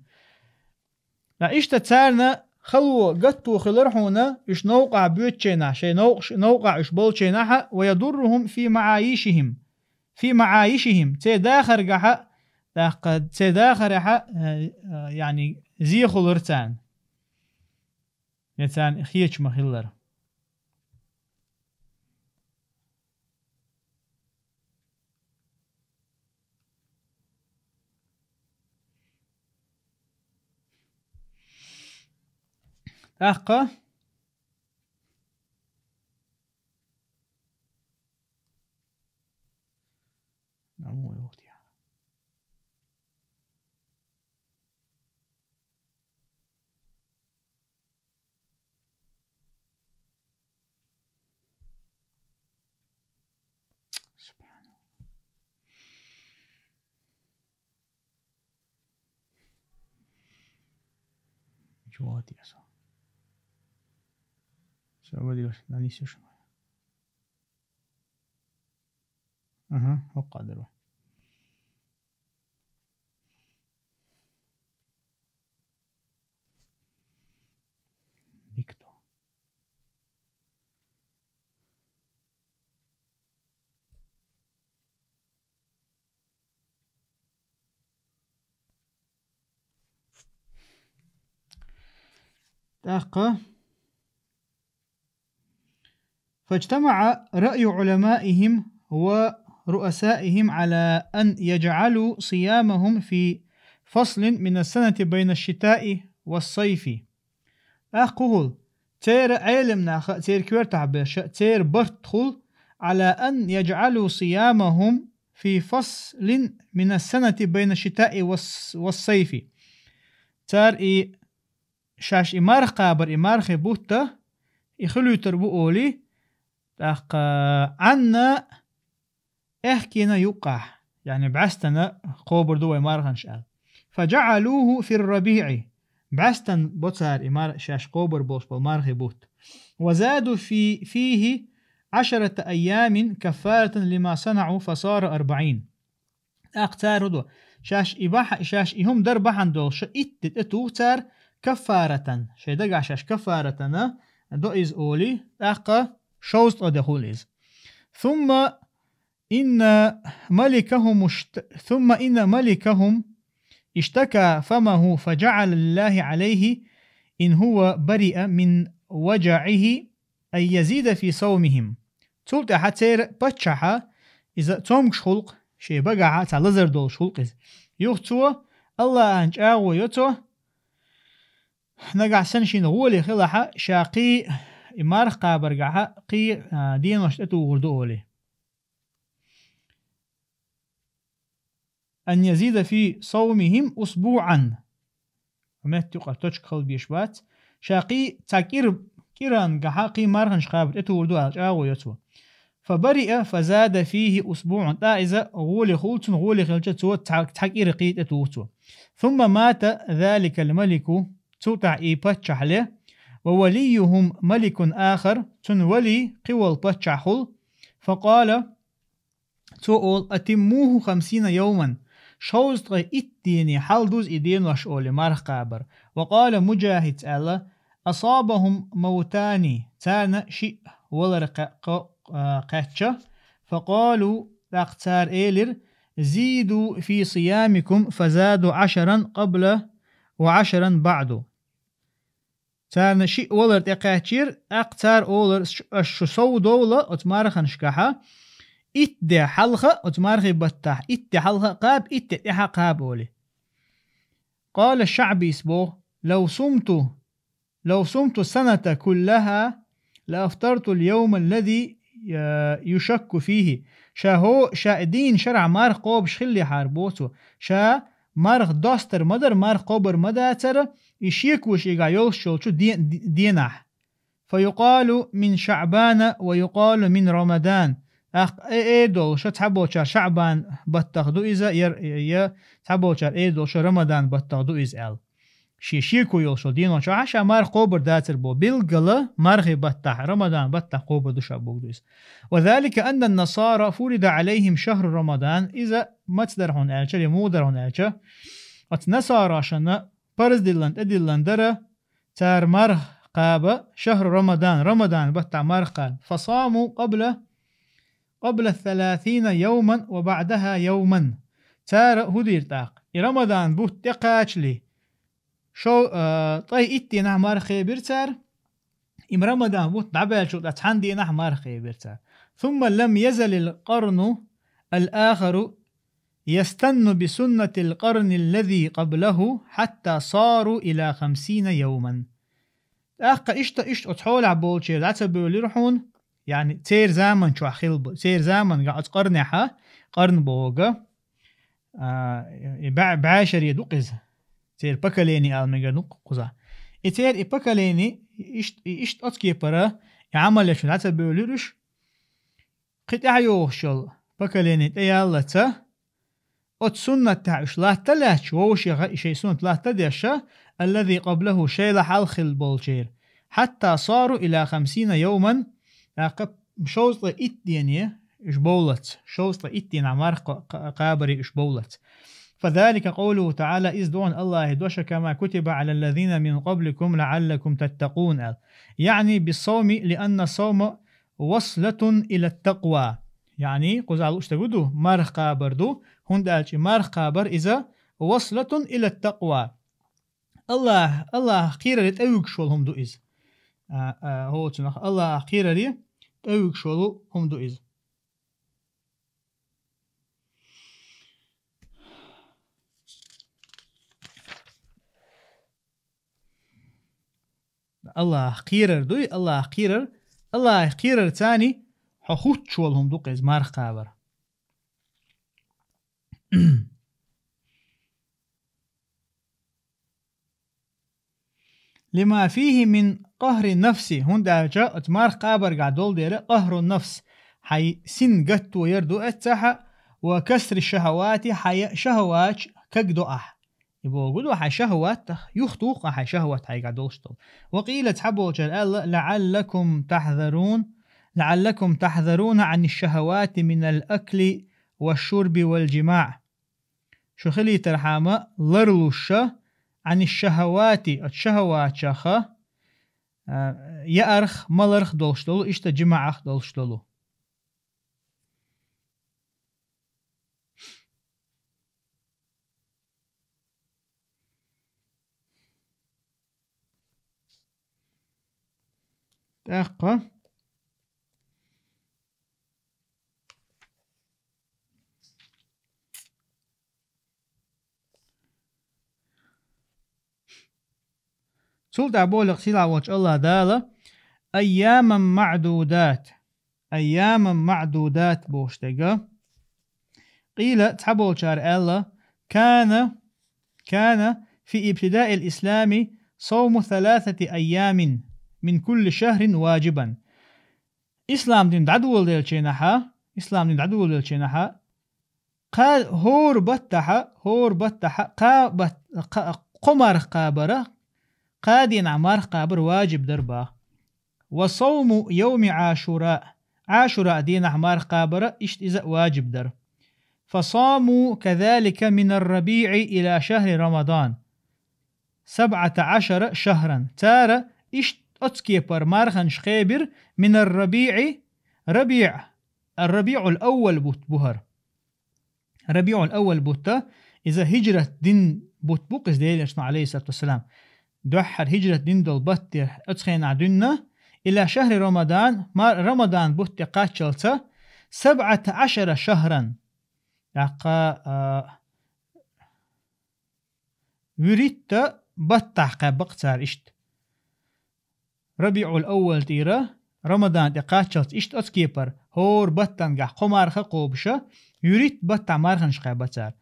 Ткъа иштта царна хало гатто хилар хьуна, уьш новкъахь боьдучу хенахь, шайн новкъ-, новкъахь уьш болчу хенахь, ويضرهم في معايشهم. في معايشهم. Церан дахарехь, тӀаккха церан дахарехь, э, э, яъни, зе хуьлура царна. Я царна хеташ ма-хиллара. ТӀаккха سبحان الله. جواتي أصلاً. سعودي بس، لا نسيوش. أها، هو قادر. ديكتو. تاقا. فاجتمع رأي علمائهم ورؤسائهم على أن يجعلوا صيامهم في فصل من السنة بين الشتاء والصيف. ТӀаккха хӀун хул? Церан Ӏеламнаха, церан коьртахь берш, церан барт хул, على أن يجعلوا صيامهم في فصل من السنة بين الشتاء والص-، والصيف. Цара и шаьш и марха кхабар, и мархи бутт, и хуьлуьйтур бу олий, тӀаккха Ӏанна аьхкенан юккъехь, яъни бӀаьстенан кхобур ду вай марханаш аьлла. فجعلوه في الربيع. БӀаьстенан бо цара и мар-, шаьш кхобур болуш болу мархи бутт. وزادوا في، فيه عشرة أيام كفارة لما صنعوا فصار أربعين. ТӀаккха цара хӀун до? Шаьш и бахьа-, шаьш и хӀума дар бахьана долуш итт де тӀетуху цара каффаратан. Шайн дагахь шаьш каффаратана до иза олий, тӀаккха шовзткъа де хуьлу иза. ثم إن ملكهم اشت-، ثم إن ملكهم اشتكى فمه فجعل لله عليه إن هو برئ من وجعه أن يزيد في صومهم. Цул тӀаьхьа церан паччахьа иза цомгуш хилча, шен багахьа цхьа лазар долуш хилча иза. Юха цо, Аллахьан чӀагӀо йо цо, нагахь санна шена гӀоле хилахь, ша кхин и марха кхабаргахьа кхин, а, денош тӀетухур ду олий. أن يزيد في صومهم أسبوعا. Метта юкъара точка хила безаш бац. Ша кхин цхьа кӀира, кӀиран гахьа кхин марханаш кхабар тӀетухур ду аьлла чӀагӀо йо цо. فبرئ فزاد فيه أسبوعا. ТӀаккха иза гӀоле хул цунна, гӀоле хилча цо цхьа, цхьа кӀира кхин тӀетуху цо. ثم مات ذلك الملك. Цул тӀаьхьа и паччахь ле. ووليهم ملك آخر. Цунна вали кхин волу паччахь хул. فقال. Цо олу: أتموه خمسين يوما. Шовзткъе итт дене хьалдуза и денош олий марха кхабар. وقال مجاهد аьлла: أصابهم موتان. Царна шиъ валар кхе-, кхо-, а, кхаьчча. فقالوا, тӀаккха цара элира: زيدوا في صيامكم فزادوا عشرا قبل وعشرا بعد. Царна шиъ валар тӀекхаьччира, тӀаккха цара олура: «Аш шу сов довла оцу марханашкахьа, итт де хьалха оцу мархи баттахь, итт де хьалха а кхаба, итт де тӀаьхьа а кхаба», олий. قال الشعبي боху: لو صمت، لو صمت السنة كلها لأفطرت اليوم الذي، э, يشك فيه. Ша хӀо-, ша и дийнна шарахь марха кхобуш хиллехьара, боху цо. Ша марха достар ма дара, марха кхобур ма дацара, и шеко шегахь йолуш йолчу де-, де-, денахь. فيقال من شعبان ويقال من رمضان. ТӀаккха э-, эр долуш, цхьаболчара ШаӀбан баттах ду иза, я, я цхьаболчара эр долуш Рамадан баттах ду иза аьлла. Шен шеко йолуш йолу денош чохь ша марха кхобур дацар боху. Билггала мархи баттахь, Рамадан баттахь кхобур ду ша боху ду иза. وذلك أن النصارى فرض عليهم شهر رمضان. Иза маца дара хьуна аьлча, я муха дара хьуна аьлча, оцу насарошна парз диллина, тӀедиллина дара цара марха кхаба шахру Рамадан, Рамадан баттахь марха кхаба. فصاموا قبل، قبل الثلاثين يوما وبعدها يوما. Цара хӀун дира тӀаккха? И Рамадан бутт тӀекхачале, шо-, а, ткъе итт дийнахь марха кхебира цара, и Рамадан бутт дӀабаьллачул тӀаьхьа цхьана дийнахь марха кхебира цара. ثم لم يزل القرن الآخر يستن بسنة القرن الذي قبله حتى صاروا إلى خمسين يوما. ТӀаккха иштта, иштта оцу хьолехь болчеран дӀа ца бевлира хьуна, яъни церан заман чохь хилла бу-, церан замангахь оцу къарнехьа, къарн бохург, а, и бӀе-, бӀешаре ду-кх иза. Церан поколение ала мегар ду-кх кхузахь. И церан и поколение ишт-, и иштта оцу кепара и Ӏамал еш дӀа ца бевлира уьш. Кхин тӀаьхьа йогӀуш йолу поколение тӀеяллалц, оцу суннатехь уьш латта а лаьтташ, вовшех и шайн суннат латта а деш, الذي قبله, шайла хьалха хилла болчеран. حتى صاروا إلى خمسين يوما, тӀаккха шовзткъе итт дене уьш бовлалц, шовзткъе итт дийнахь марха кха-, кха-, кхабаре уьш бовлалц. فذلك قوله تعالى, иза ду хьуна Аллахьан дош: كما كتب على الذين من قبلكم لعلكم تتقون, аьлла. يعني بالصوم، لأن الصوم وصلة إلى التقوى. Яъни, кхузахь лууш дерг ду, марха кхабар ду, хӀунда аьлча и марха кхабар иза وصلة إلى التقوى. Аллахь, Аллахьах кхераре тӀевуьгуш волу хӀума ду иза. А, а, хӀоцунах Аллахьах кхераре тӀевуьгуш волу хӀума ду иза. Аллахьах кхерар дуй, Аллахьах кхерар, Аллахьах кхерар царна хьо хуттуш волу хӀума ду-кх иза марха кхабар. لما فيه من قهر النفس, хӀунда аьлча оцу марха кхабаргахь долу дера قهر النفس, хьайн син гатто яр ду эццахьа, وكسر الشهوات, хьайн шахаваташ каг до ахь. И боху ду хьайн шахават, юхатуху хьайн шахават хьайгахь долуш долу. وقيل, цхьаболчара аьлла, لعلكم تحذرون، لعلكم تحذرون عن الشهوات من الأكل والشرب والجماع. Шу хилийтархьама ларлуша, عن الشهوات, оцу шахаватех, а, яарх, маларх долуш долу, иштта жимаӀах долуш долу. ТӀаккха цул тӀаьхьа боху сийлахь волчу Аллах Дала: «Айяман маъдудат». «Айяман маъдудат» бохуш дерг. Къийла, цхьаболчара аьлла: «Кана, кана фи ибтидаил ислами савму саласати айямин мин кулли шахрин ваджибан». Ислам дин дӀадоладелчийнахьа, ислам дин дӀадоладелчийнахьа, кха-, хӀора баттахьа, хӀора баттахьа, кха бат-, кха-, кхо марха кхабара, кха дийнахь марха кхабар ваджиб дара боху. «Ва савму йовми Ӏашура», Ӏашура дийнахь марха кхабара иштта иза а ваджиб дара. «Фа саму казалика минар рабиӀи ила шахри Рамадан сабӀата Ӏашара шахран». Цара иштта оцу кепара марханаш кхебира минар рабиӀи, рабиӀ, ар-рабиӀул аввал бутт бу хӀара. РабиӀул аввал бутта, иза хӀижрат дин бутт бу, иза Делан Элчано, алейхиссалату вассалам, дуьххьара хӀижрат дин долу баттера оцу хенахь дуьйна, ила шахри Рамадан, ма-, Рамадан бутт тӀе кхаччалца, сабӀата Ӏашара шахран. ТӀаккха, а, вуьрхӀитта баттахь кхаьбба-кх цара иштта. РабиӀул аввал тӀера Рамадан тӀе кхаччалц иштта оцу кепара, хӀора баттангахь кхо марха кхобуша, вуьрхӀитта баттахь марханаш кхаьбба цара.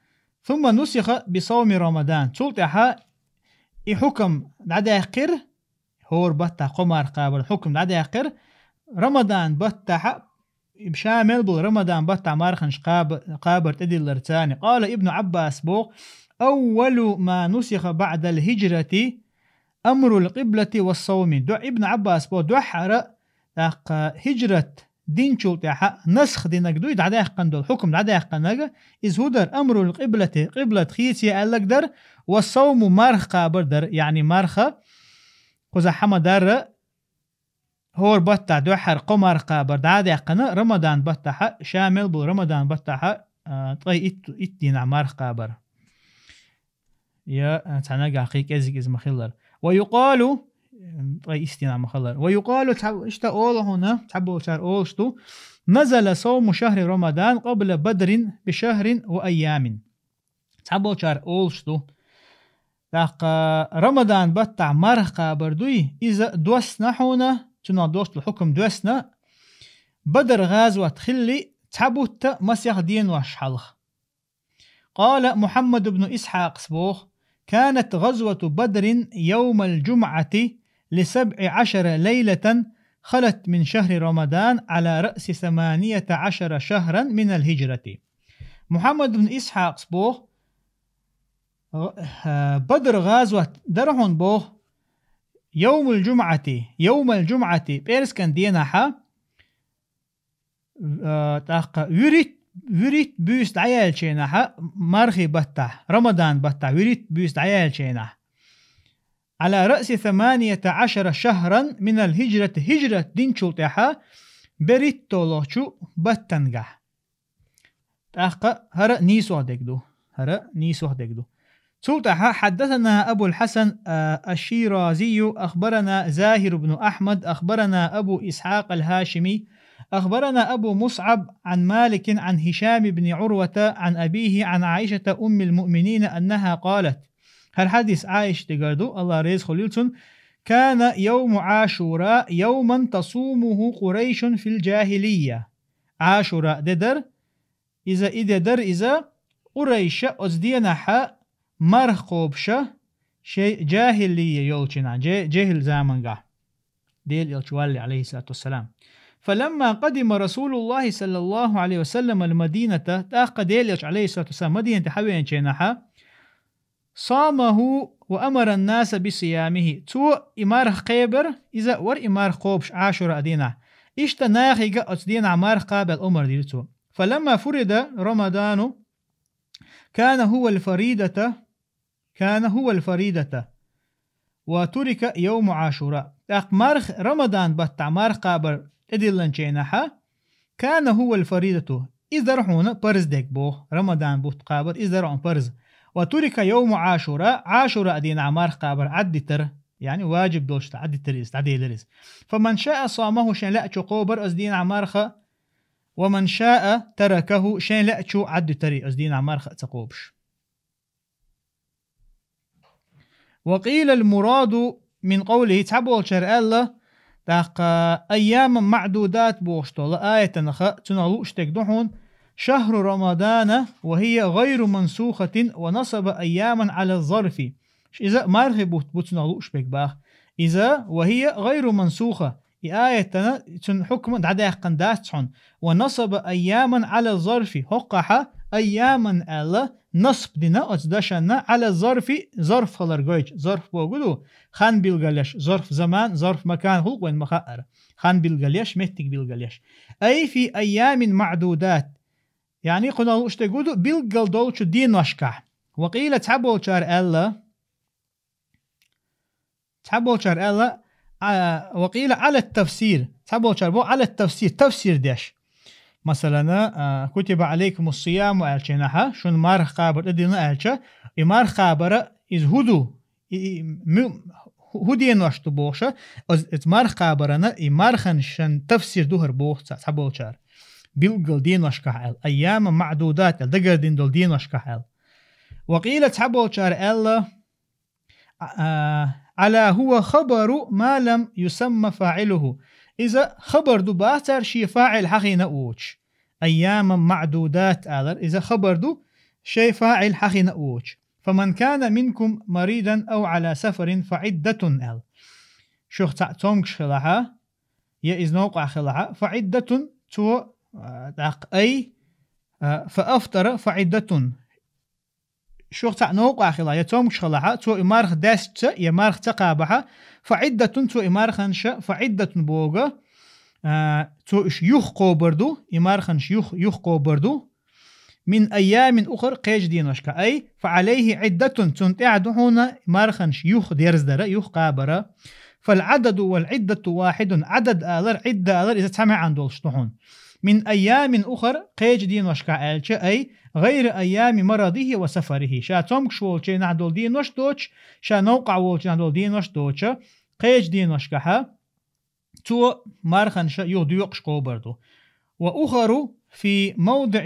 «Сумма нусиха би савми Рамадан». Цул тӀаьхьа и хьукам дӀадаьккхира, хӀора баттахь кхо марха кхабаран хьукам дӀадаьккхира, Рамадан баттахьа, ша мел болу Рамадан баттахь марханаш кхаба-, кхабар тӀедиллара царна. Къала Ибну Ӏаббас боху: «Аввалу ма нусиха баъдал хӀижрати амрул къиблати ва савми». Ду-, Ибну Ӏаббас боху, дуьххьара, тӀаккха хӀижрат динчул тӀаьхьа насх динарг дуй, дӀадаьккхина долу хьукам дӀадаьккхинарг, иза хӀун дара? Амрул къиблати, къиблат хийце аьлларг дара, ва савму, марха кхабар дара, яъни марха, кхузахь хьама дарра, хӀора баттахь дуьххьара кхо марха кхабар дӀа а даьккхина, Рамадан баттахьа, ша мел болу Рамадан баттахьа, а, ткъе итт, итт дийнахь марха кхабар. Я, а, цхьа нагахь кхин кӀезиг иза ма-хиллара. Ва юкъалу, ткъе итт дийнахь ма-хиллара. Ва юкъалу, цхьа, иштта олу хьуна, цхьаболчара олуш ду: «Назала савму шахри Рамадан къабла Бадрин би шахрин ва айямин». Цхьаболчара олуш ду: «ТӀаккха Рамадан баттахь марха кхабар дуй, иза доссана хьуна, цунах доссалу хьукам доссана, Бадар гӀазот хилли цхьа бутта масех денош хьалха». Къала Мухьаммад ибн Исхьакъас боху: «Канат гӀазвату Бадрин йовмал жумъати ли сабъи Ӏашара лайлатан халат мин шахри Рамадан Ӏала раъси саманията Ӏашара шахран минал хӀижрати». Мухьаммад ибн Исхьакъас боху, Бадр гӀазот дара хьуна боху, йовмул жумъати, йовмал жумъати, пӀераскан денахьа, а, тӀаккха вуьрхӀит-, вуьрхӀитта буьйса дӀаяьллачийнахьа, мархи баттахь, Рамадан баттахь, вуьрхӀитта буьйса дӀаяьллачийнахь. Ӏала раъси саманията Ӏашара шахран минал хӀижрати, хӀижрат динчул тӀаьхьа берхӀитталгӀачу баттангахь. ТӀаккха хӀара нийсох дерг ду. ХӀара нийсох дерг ду. Цул тӀаьхьа хьаддасана Абул Хьасан, а, аш-Ширазийю, ахбарана Захир ибн Ахьмад, ахбарана Абу Исхьакъ ал-Хьашими, ахбарана Абу Мусъаб Ӏан Маликин Ӏан Хишам ибн Ӏурвата Ӏан абийхи Ӏан Ӏаишата уммил муъминина аннаха къалат. ХӀара хьадис Ӏаиша дигар ду, Аллах реза хуьлийла цунна: «Кана йовму Ӏашура йовман тасумуху Къурайшун фил жахилия». Ӏашура де дара, иза и де дара иза, Къурайша оцу денахьа марха кхобуша шайн жахилия йолчунахь, же-, жехӀил замангахь. Делан Элча валле, алейхиссалату вассалам. «Фаламма къадима Расулуллахи саллаллаху алейхи ва саллам ал-Мадината», тӀаккха Делан Элча, алейхиссалату вассалам, Мадинате хьавеанчийнахьа, «самаху ва амара ан-наса би сиямихи». Цо и марха кхебар, иза а вара и марха кхобуш Ӏашура дийнахь. Иштта нахе а оцу дийнахь марха кхабал омар дира цо. «Фаламма фурида Рамадану, кана хува ал-фаридата, кана хува ал-фаридата, ва турика йовму Ӏашура». ТӀаккха марха, Рамадан баттахь марха кхабар тӀедилланчийнахьа, «кана хува ал-фаридату». Иза дара хьуна парз дерг боху, Рамадан бутт кхабар, иза дара хьуна парз. «Ва турика йовму Ӏашура», Ӏашура дийнахь марха кхабар Ӏаддитара. яъни ваджиб долча дӀадитар из, дӀаделар из. فمن شاء صامه, шен лаьачо кхобар из дийнахьа марха, ومن شاء تركه, шен лаьачо Ӏаддитари из дийнахьа марха а ца кхобаш. وقيل المراد من قوله, цхьаболчар аьлла, тӀаккха أياما معدودات бохуш долу аятанах цунах лууш дерг ду хьуна: شهر رمضان وهي غير منسوخة ونصب أياما على الظرف. Иза мархи бутт бу цунах лууш берг баха. Иза وهي غير منسوخة. И аятана цун хьукма дӀадаьккхина дац хьуна. ونصب أياما على الظرف. ХӀокхахьа أياما аьлла насб дина оцу дашанна على الظرف, зарф хилар гойтуш. Зарф бохург ду хан билгалъеш, зарф заман, зарф макан хӀуллакх вайна ма хаъара. Хан билгалъеш, меттиг билгалъеш. أي في أيام معدودات. Яъни кхунах лууш дерг ду билггал долчу деношкахь. وقيل, цхьаболчара аьлла, цхьаболчара аьлла, а, وقيل على التفسير. Цхьаболчара боху على التفسير, тафсир деш. Масалана, а, كتب عليكم الصيام аьллачийнахьа, шуна марха кхабар тӀедиллина аьлча, и марха кхабара иза хӀун ду? И, и, му-, хӀун денош ду бохуша, оз-, иза марха кхабарана, и марханашан тафсир ду хӀара боху цхьа-, цхьаболчара. Билггал деношкахь аьлла. أياما معدودات аьлла, дагардина долу деношкахь аьлла. وقيل, цхьаболчара аьлла, а, على هو خبر ما لم يسم فاعله. Иза хабар ду бацара шен фаӀил хьахийна а воцуш. أياما معدودات алар, иза хабар ду, шен фаӀил хьахийна а воцуш. فمن كان منكم مريضا أو على سفر فعدة аьлла. Шух цхьаъ цомгуш хилахьа, я иза новкъахь хилахьа, فعدة, цо, а, тӀаккха أي, а, فأفطر فعدة. Шух цхьаъ новкъахь хилахь, я цомгуш хилахьа, цо и марха даьстича, я марха ца кхабахьа, فعدة, цо и марханаша, فعدة боху, а, цо уьш юха кхобар ду, и марханаш юха, юха кхобар ду. من أيام أخر, кхечу деношкахь. أي فعليه عدة, цунна тӀехь ду хьуна марханаш юха дерзадара, юха кхабара. فالعدد والعدة واحد, Ӏадад алар, Ӏидда алар, иза цхьа маьӀна долуш ду хьуна. من أيام أخر, кхечу деношкахь аьлча, أي غير أيام مرضه وسفره. Ша цомгуш волчийнахь долу денош доцуш, ша новкъахь волчийнахь долу денош доцуша, кхечу деношкахьа, цо марханаша юха доькъуш кхобар ду. وأخر في موضع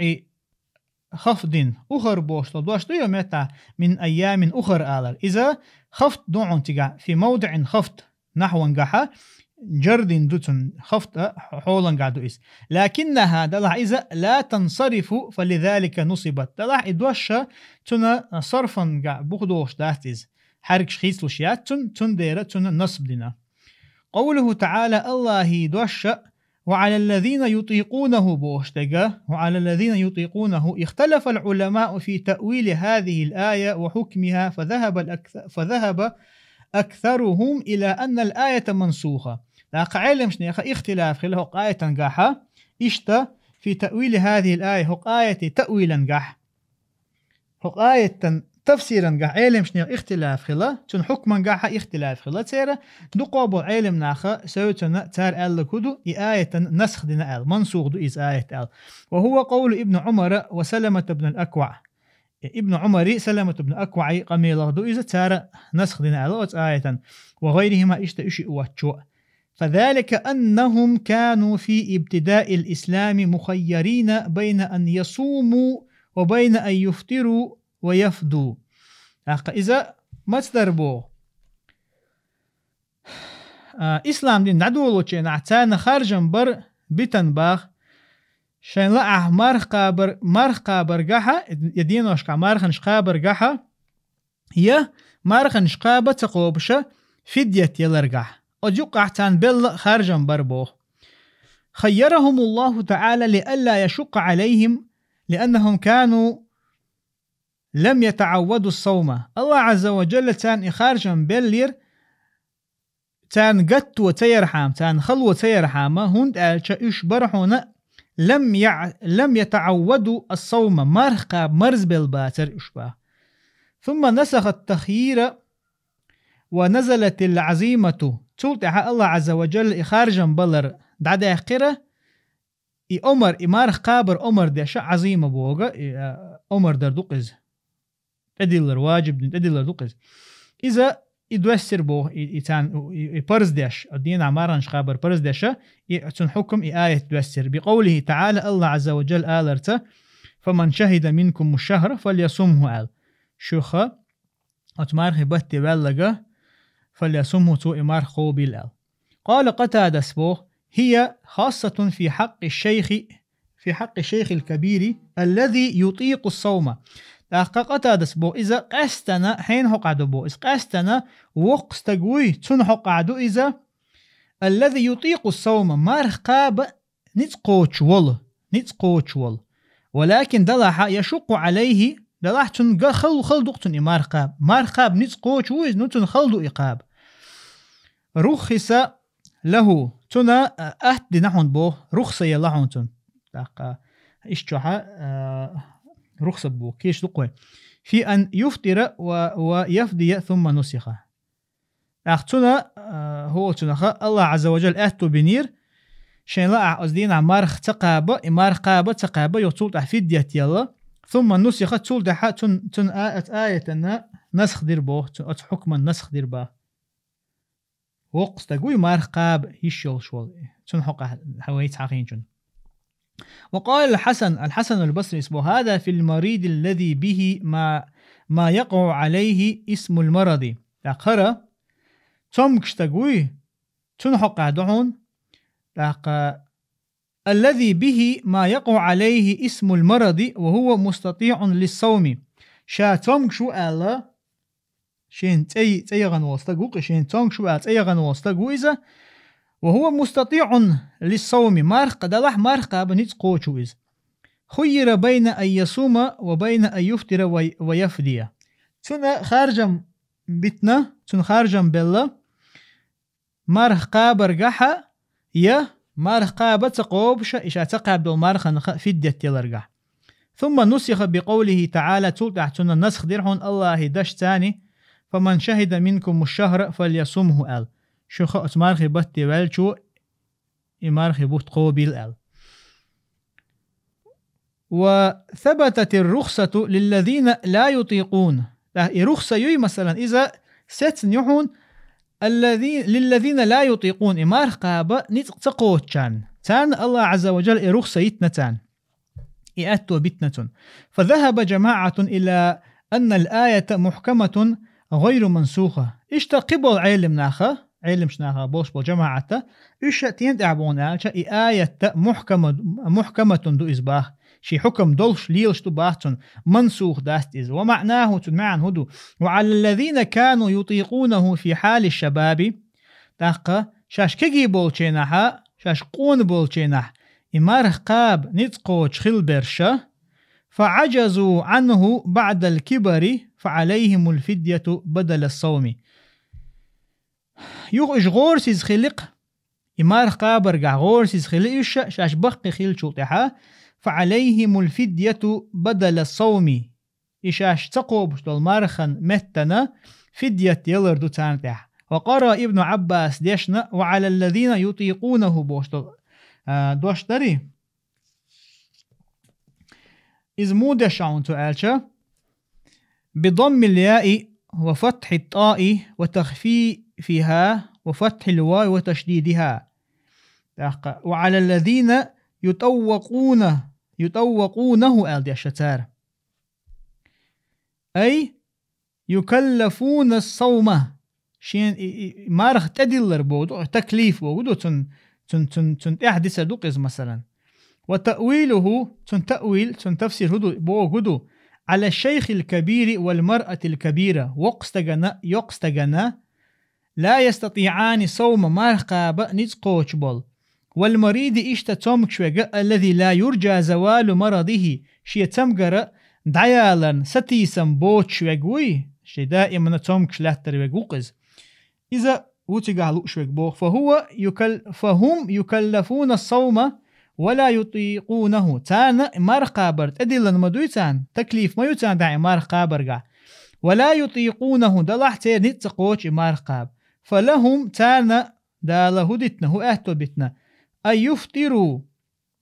خفض. أخر бохуш долу дош ду ю меттахь, من أيام أخر алар. Иза хафд ду хьуна цигахь, في موضع خفض. Нахьвангахьа, джар дина ду цунна, хафд а хьо-, хьолангахь ду иза. لكنها, делахь иза, لا تنصرف فلذلك نصبت. Делахь и дош ша цунна сарфангахь бух дохуш дац иза. Хьаьркаш хийцалуш яц цунна, цундела цунна насб дина. قوله تعالى, Аллахьи дош ша, وعلى الذين يطيقونه бохуш дерг, وعلى الذين يطيقونه اختلف العلماء في تأويل هذه الآية وحكمها فذهب الأكث-، فذهب أكثرهم إلى أن الآية منسوخة. ТӀаккха Ӏеламнехан ихтилаф хила хӀокху аятангахьа, иштта في تأويل هذه الآية, хӀокху аятан таъвилангахь. ХӀокху аятан тафсирангахь Ӏеламнехан ихтилаф хила, цуьнан хьукмангахьа ихтилаф хила церан, дукхо болу Ӏеламнаха, севцана цара аьлла хӀу ду, и аятан насх дина аьлла, мансух ду иза аят аьлла. وهو قول ابن عمر وسلمة بن الأكوع. Ибн Ӏумари, Саламат ибн Акваъи къамелах ду иза, цара насх дина аьлла оцу аятан. وغيرهما, иштта уьш а воцчо. فذلك أنهم كانوا في ابتداء الإسلام مخيرين بين أن يصوموا وبين أن يفطروا ويفدوا. ТӀаккха иза маца дара боху? А, ислам дин дӀадолучу хенахь царна харжам бар битан баха. Шайн лаахь марха кхабар, марха кхабаргахьа, я деношкахь марханаш кхабаргахьа, я марханаш кхаба ца кхобуша фидъят яларгахь. Оцу юккъахь царна белла харжам бар боху. خيرهم الله تعالى لئلا يشق عليهم لأنهم كانوا لم يتعودوا الصوم. Аллах Ӏазза ва Джалла царна и харжам беллера, царна гатто ца ярхьама, царна хало ца ярхьама, хӀунда аьлча уьш бара хьуна لم يع-، لم يتعودوا الصوم, марха кхаба марзбелла бацара уьш баха. ثم نسخ التخيير ونزلت العزيمة. Цул тӀаьхьа Аллах Ӏазза ва Джалла и харжам балар дӀадаьккхира, и омар, и марха кхабар омар деша Ӏазима боху, и, а, омар дар ду-кх иза. ТӀедиллар, ваджиб дина тӀедиллар ду-кх иза. Иза и доссир боху, и, и царна, и, и парз деш, а дийнахь марханаш кхабар парз деша, и цун хьукам, и аят доссир. بقوله تعالى, Аллах Азза ва Джалла аларца: فمن شهد منكم الشهر فليصمه аьлла. Шуха оцу мархи батте ваьллага, فليصمه, цо и марха кхобийла аьлла. قال قتادة боху: هي خاصة في حق الشيخ في حق الشيخ الكبير الذي يطيق الصوم. ТӀаккха Къатадас боху, иза къаьстана хьенан хьокъехь ду боху. Иза къаьстана воккха стаг вуй, цунна хьокъехь ду иза. الذي يطيق الصوم, марха кхаба ницкъ кхочуш волу, ницкъ кхочуш волу. ولكن делахь يشق عليه, делахь цунна га хала, хала ду-кх цунна и марха кхаба. Марха кхаба ницкъ кхочуш ву иза, ну цунна хала ду и кхаба. رخص له, цунна, а, атта дина хьуна боху, рухса елла хьуна цунна. ТӀаккха иштта чохьа, а, рухса бу, кийча ду-кх вай. في أن يفطر و, ويفدي ثم نسخ. ТӀаккха цунна, а, хӀокху цунах Аллах Азза ва Джалла аьтто бинера, шайн лаахь оцу дийнахь марха ца кхаба, и марха кхаба ца кхаба, юха цул тӀаьхьа фидйат елла. ثم نسخ, цул тӀаьхьа цун, цун а, оцу аятана насх дира боху, цу, оцу хьукман насх дира боху. Воккха стаг вуй марха кхаба йиш йолуш волу. Цунна хьокъехь хьан вайца хьахийначунна. وقال الحسن, Аль-Хьасан аль-Басрис боху: هذا في المريض الذي به ما, ما يقع عليه اسم المرض. ТӀаккха хӀара цомгуш стаг вуй, цунна хьокъехь ду хьуна. ТӀаккха الذي به ما يقع عليه اسم المرض وهو مستطيع للصوم. Ша цомгуш ву аьлла, шен цӀе, цӀе яхана волу стаг ву-кх, шен цомгуш ву аьлла, цӀе яхана волу стаг ву иза. وهو مستطيع للصوم, марха, делахь марха кхаба ницкъ кхочуш ву иза. خير بين أن يصوم وبين أن يفطر و, ويفدي. Цунна харжам битина, цунна харжам белла, марха кхабаргахьа, я марха кхаба ца кхобуша, и ша ца кхаьбна долу марханах фидйат яларгахь. ثم نسخ بقوله تعالى, цул тӀаьхьа цунна насх дира хьуна Аллахьан дашца: فمن شهد منكم الشهر فليصمه аьлла. Шуха оцу мархи батте ваьллачо и мархи бутт кхобийла аьлла. وثبتت الرخصة للذين لا يطيقون. ТӀаккха и рухса юй, масалан, иза сецна ю хьуна, الذي, للذين لا يطيقون, и марха кхаба ницкъ ца кхочучарна. Царна Аллах Азза ва Джалла и рухса йитина царна. И аьтто битина цунна. فذهب جماعة إلى أن الآية محكمة غير منسوخة. Иштта кхин болу Ӏелам наха, Ӏеламчу наха болуш болу жамаӀата, уьш а тен тӀехь бохна аьлча, и аят мухкама-, мухкаматун ду иза баха. Шен хьукам долуш, лелаш ду баха цунна, мансух дац иза. ومعناه, цуьнан маьӀна хӀун ду? وعلى الذين كانوا يطيقونه في حال الشباب. ТӀаккха шаьш кегий болчийнахьа, шаьш къона болчийнахь, и марха кхаба ницкъ кхочуш хилла берша, فعجزوا عنه بعد الكبر فعليهم الفدية بدل الصوم. Юха уьш гӀорасиза хили-кх, и марха кхабаргахь гӀорасиза хили уьш, шаьш баккхий хиллачул тӀаьхьа, فعليهم الفدية بدل الصوم. И шаьш ца кхобуш долу мархан меттана фидйат ялар ду царна тӀехь. وقرأ ابن عباس дешна وعلى الذين يطيقونه бохуш долу, а, дош дарий? Иза муха деш хьуна цо аьлча: بضم الياء وفتح الطاء وتخفيفها وفتح الواو وتشديدها. ТӀаккха وعلى الذين يطوقون, يطوقونه аьлла деш цара. أي يكلفون الصوم. Шен и, и, и марха тӀедиллар боху ду, таклиф боху ду, цун, цун, цун, цун тӀехь дисар ду-кх иза, масалан. وتأويله, цун таъвил, цун тафсир хӀун ду, боху ду: على الشيخ الكبير والمرأة الكبيرة. Воккха стагана, йоккха стагана, لا يستطيعان الصوم, марха кхаба ницкъ кхочуш болу. والمريض, иштта цомгуш верг, الذي لا يرجى زوال مرضه, шен цамгар дӀаяларна сатийсам боцуш верг вуй, шен даимана цомгуш лаьттар верг ву-кх иза. Иза ву цигахь лууш верг боху. فهو يكل-, فهم يكلفون الصوم ولا يطيقونه. Царна марха кхабар тӀедиллина ма дуй царна, таклиф ма ю царна тӀехь и марха кхабаргахь. ولا يطيقونه, делахь церан ницкъ ца кхочу и марха кхаба. فلهم, царна Дала хӀун дитина, хӀун аьтто битина? أن يفطروا,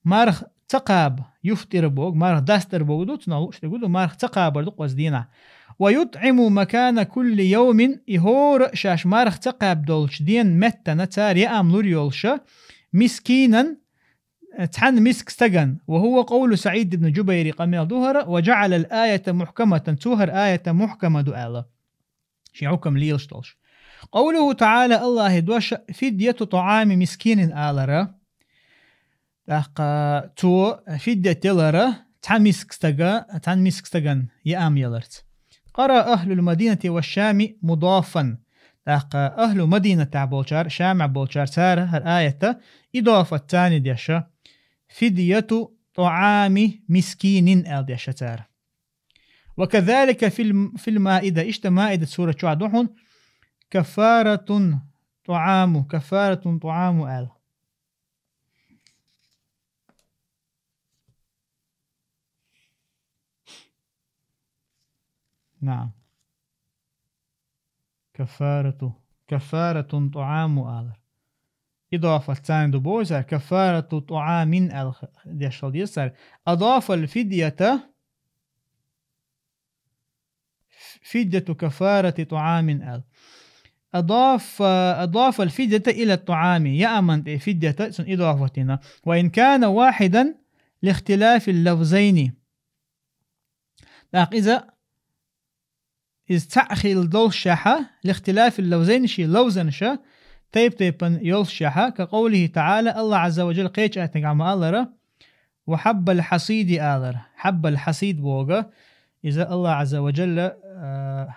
марха ца кхаба, юфтӀира боху, марха дастар боху ду, цунах лууш дерг ду, марха ца кхабар ду кхуза дийнахь. «ويطعم مكان كل يوم», и хӀора шаьш марха ца кхаьба долчу ден меттана цара яам лур йолуша, «مسكينا», цхьана миска стаган, «وهو قول سعيد بن جبير», къамел ду хӀара, «وجعل الآية محكمة», цо хӀара аята мухкама ду аьлла. Шен хьукам лелаш долуш. «قوله تعالى», Аллахьи дош, «فدية طعام مسكين» алара. ТӀаккха цо фиддят ялара цхьа миска стага, цхьана миска стаган яам яларца. «قرأ أهل المدينة والشام مضافا». ТӀаккха ахьлу Мадинатехь болчара, Шамехь болчара цара хӀара аята идофат царна деша, «فدية طعام مسكين» аьлла деша цара. «وكذلك في الم-، في المائدة», иштта Маида сурат чохь ду хьуна, «كفارة طعام», «كفارة طعام» аьлла. نعم. «كفارة، كفارة طعام» алар. Идофат царна ду боху цара, «كفارة طعام» аьлла деш хила деза цара. «أضاف الفدية», «فدية كفارة طعام» аьлла. «أضاف، أضاف الفدية إلى الطعام». Яаман тӀе фиддята цунна идофат дина. «وإن كان واحدا لاختلاف اللفظين». ТӀаккха иза, иза цхьаъ хилла долуш шаьхьа, «لاختلاف اللفظين», шен лавзанаш тайп-тайпана йолуш шаьхьа, «كقوله تعالى», Аллахь Ӏазза ва Джалла кхечу аятагахь ма-аллара, «وحب الحصيد» алара. «حب الحصيد» боху, иза Аллахь Ӏазза ва Джалла, а,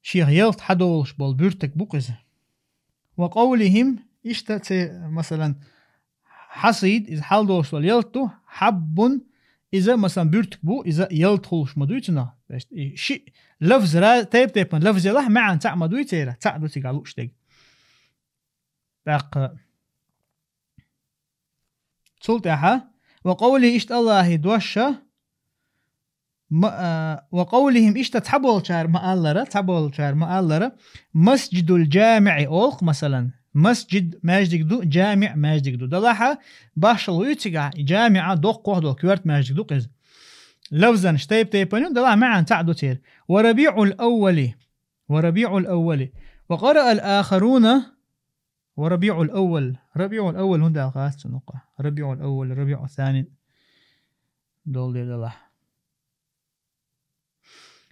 шех ялта хьадолуш болу буьртиг бу-кх иза. «وقولهم», иштта церан, масалан, «حصيد», иза хьалдолуш долу ялта ду, «حب», иза, масалан, буьртиг бу, иза ялта хуьлуш ма дуй цунах. То есть, и шиъ лафз ра-, тайп-тайпана лафз ялахь, маьӀна цхьаъ ма дуй церан, цхьаъ ду цигахь лууш дерг. ТӀаккха цул тӀаьхьа, «وقوله», иштта Аллахьи дош, ма-, а, «وقولهم», иштта цхьаболчара ма-аллара, цхьаболчара ма-аллара, «مسجد الجامع» олу-кх, масалан, масджид маьждиг ду, джамиъ маьждиг ду. Делахь а, башхалла ю цигахь, и джамиъ доккхох долу коьрта маьждиг ду-кх иза. Лавзанаш тайп-тайпана ю, делахь а маьӀна цхьаъ ду церан. «وربيع الأول», «وربيع الأول». «وقرأ الآخرون». «وربيع الأول». «ربيع الأول» хӀунда аьлла хац цунах? «ربيع الأول», «ربيع الثاني» долу дела делахь.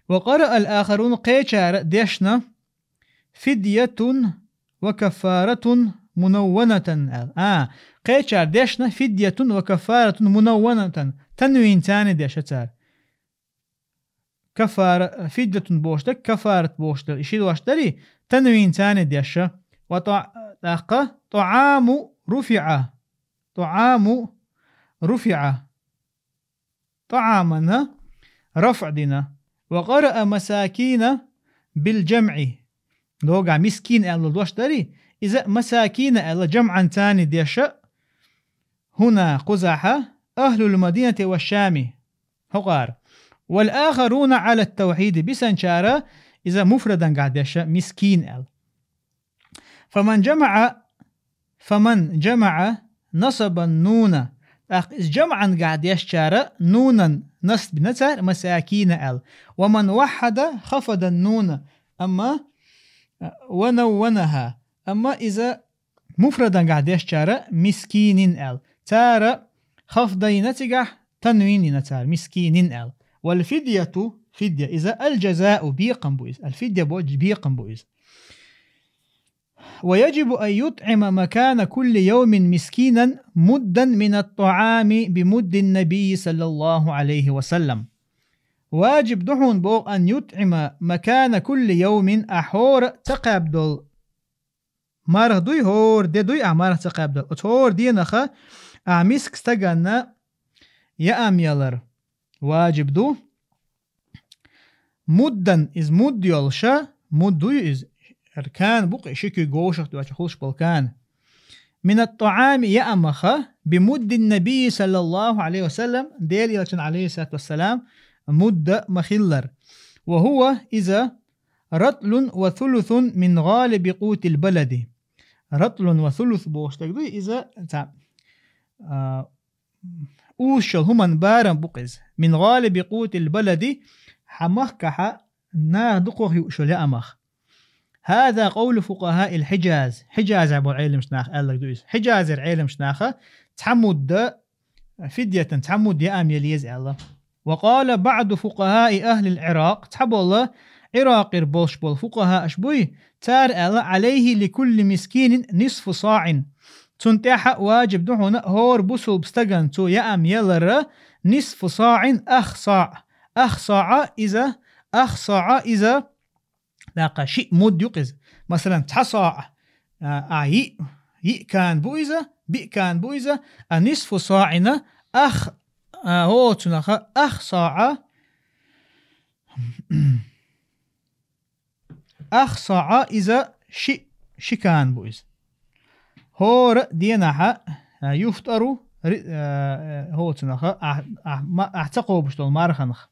«وقرأ الآخرون», кхечара дешна, «فدية وكفارة منونة» аьлла. А, кхечара дешна, «فدية وكفارة منونة», танвин царна деша цара. Кафара, фиддатун бохуш дерг, кафарат бохуш дерг, и ши дош дарий, танвин царна деша. Ва тӀа-, тӀаккха, «طعام رفع». «طعام رفع». ТӀаамана рафӀ дина. «وقرأ مساكين بالجمع». Догахь мискин аьлла дош дарий, иза масакина аьлла жамӀан царна деша, хӀуна кхузахьа, «أهل المدينة والشام». ХӀокхара. «والآخرون على التوحيد», бисанчара иза муфрадангахь деша мискин аьлла. «فمن جمع، فمن جمع نصب النون». ТӀаккха иза жамӀангахь дешчара нунан насб дина цара, «مساكين» аьлла. «ومن وحد خفض النون». Амма, «ونونها». Амма иза муфрадангахь дешчара «مسكين» аьлла. Цара хафд дина цигахь, танвин дина цара, «مسكين» аьлла. «والفدية», фидя, иза «الجزاء», бекхам бу иза. «الفدية» боху бекхам бу иза. «ويجب أن يطعم مكان كل يوم مسكينا مدا من الطعام بمد النبي صلى الله عليه وسلم». Важиб ду хьуна боху, «أن يطعم مكان كل يوم», ахьа хӀора ца кхаьбдолу марха дуй, хӀора де дуй ахьа марха ца кхаьбдолу. Оцу хӀора денаха ахьа миска стаганна яам ялар важиб ду. Муддан, иза мудд йолуша, мудд ю иза, аркан букъ, ши куьг вовшах доьчу хуьлуш болу кан. «من الطعام», яамаха, «بمد النبي صلى الله عليه وسلم», Делан Элчан, алейхиссалату вассалам, мудда ма-хиллара. «وهو», иза, «رطل وثلث من غالب قوت البلد». «رطل وثلث» бохуш дерг ду иза, ца, а, узуш йолу хӀуманан барам бу-кх иза. من غالب قوت البلد, хьан махкахь наха дукхах юуш йолу яамах. هذا قول فقهاء الحجاز. Хьиджазехь болу Ӏеламчу наха аьлларг ду иза. Хьиджазера Ӏеламчу наха цхьа мудда, фидятан цхьа мудда яам яла еза аьлла. وقال بعض فقهاء أهل العراق, цхьаболу Ӏиракъера болуш болу фукъахааш буй, цара аьлла: عليه لكل مسكين نصف صاع. Цунна тӀехь а ваджиб ду хьуна хӀора бусулба стагана цо яам ялара, نصف صاع, ах саӀ. Ах саӀ иза, ах саӀ иза, даккха шиъ мудда ю-кх иза. Масалан, цхьа саӀ, а, а, йиъ, йиъ кан бу иза, биъ кан бу иза, а نصف صاع-ина ах, а, хӀоцунаха ах саӀ, ах саӀ иза шиъ, ши кан бу иза. ХӀора денахь а, а, يفطر, ри-, а, а, хӀоцунаха, ахь, ахь, ма-, ахь ца кхобуш долу марханах.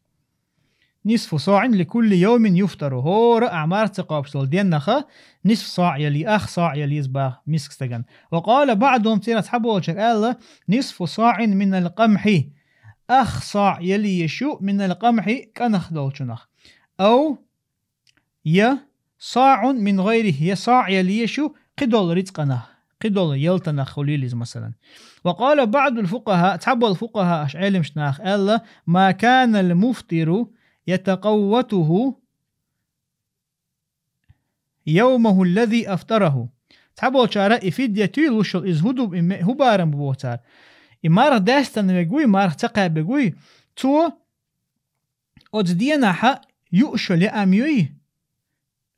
نصف صاع لكل يوم يفطر. ХӀора ахь марха ца кхобуш долу деннаха نصف صاع яла, ах саӀ яла еза боху миска стагана. وقال بعضهم, церан цхьаболчара аьлла: نصف صاع من القمح. Ах саӀ яла еза шу من القمح, кӀанах долчунах. أو, я, صاع من غيره, я саӀ яла еза шу кхидолу рицкъанах, кхидолу ялтанах хуьлийла иза, масалан. وقال بعض الفقهاء, цхьаболу фукъахааш, Ӏеламчу наха аьлла: ما كان المفطر يتقوته يومه الذي أفطره. Цхьаболчара и фидя туьйлуш йолу иза хӀун ду, и ме-, хӀун барам бу боху цара. И марха даьстина вегуй, марха ца кхаьббегуй, цо оцу денахь а юуш йолу яам юй,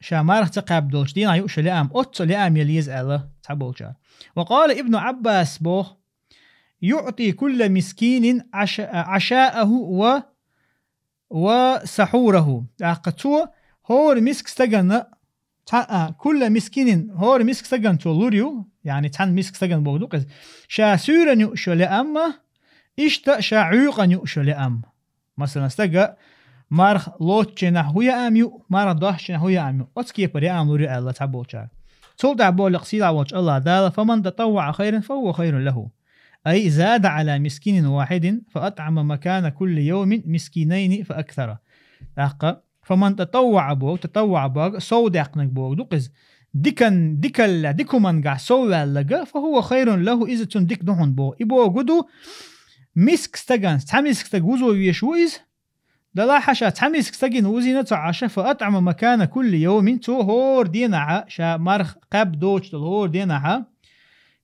ша марха ца кхаьбна долчу денахь юуш йолу яам, оццул яам яла еза аьлла цхьаболчара. وقال ابن عباس боху: يعطي كل مسكين عش-, عشاءه و وسحوره. ТӀаккха цо хӀора миска стагана, цхьа-, а, كل مسكين, хӀора миска стагана цо лур ю, яъни цхьана миска стагана боху ду-кх иза, ша суьйранна юуш йолу яам, иштта ша Ӏуьйкъана юуш йолу яам. Масалан, стага марха лоцучу хенахь хӀун яам ю, марха доцучу хенахь хӀун яам ю, оцу кепара яам лур ю аьлла цхьаболчара. Цул тӀаьхьа боху лекха сийлахь волчу АллахӀ Дала: فمن تطوع خيرا فهو خير له. أي زاد على مسكين واحد فأطعم مكان كل يوم مسكينين فأكثر. ТӀаккха فمن تطوع боху, تطوع боху, сов даьккхинарг боху ду-кх иза. Дикан, дикалла, дика хӀумангахь сов ваьлларг, فهو خير له, иза цунна дика ду хьуна боху. И боху ду, миска стагана, цхьа миска стаг вузо везаш ву иза, Далахь ша цхьа миска стагана вузийна ца Ӏаш, فأطعم مكان كل يوم, цо хӀора денахь а, ша марха кхаьбна доцуш долу хӀора денахь а,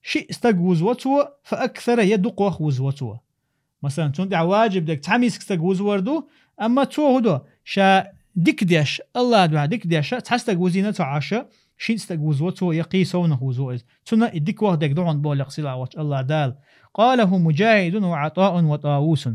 шиъ стаг вузво цо, فأكثر, я дукхах вузво цо. Масалан, цунна тӀехь ваджиб дерг цхьа миска стаг вузвар ду, амма цо хӀун до, ша дика деш, АллахӀан дуьхьа дика деш, цхьа стаг вузийна ца Ӏаш, шиъ стаг вузво цо, я кхин совнах вузво иза. Цунна и дика ваха дерг ду хьуна боху лекха сийлахь волчу АллахӀ Дала. قاله مجاهد وعطاء وطاووس.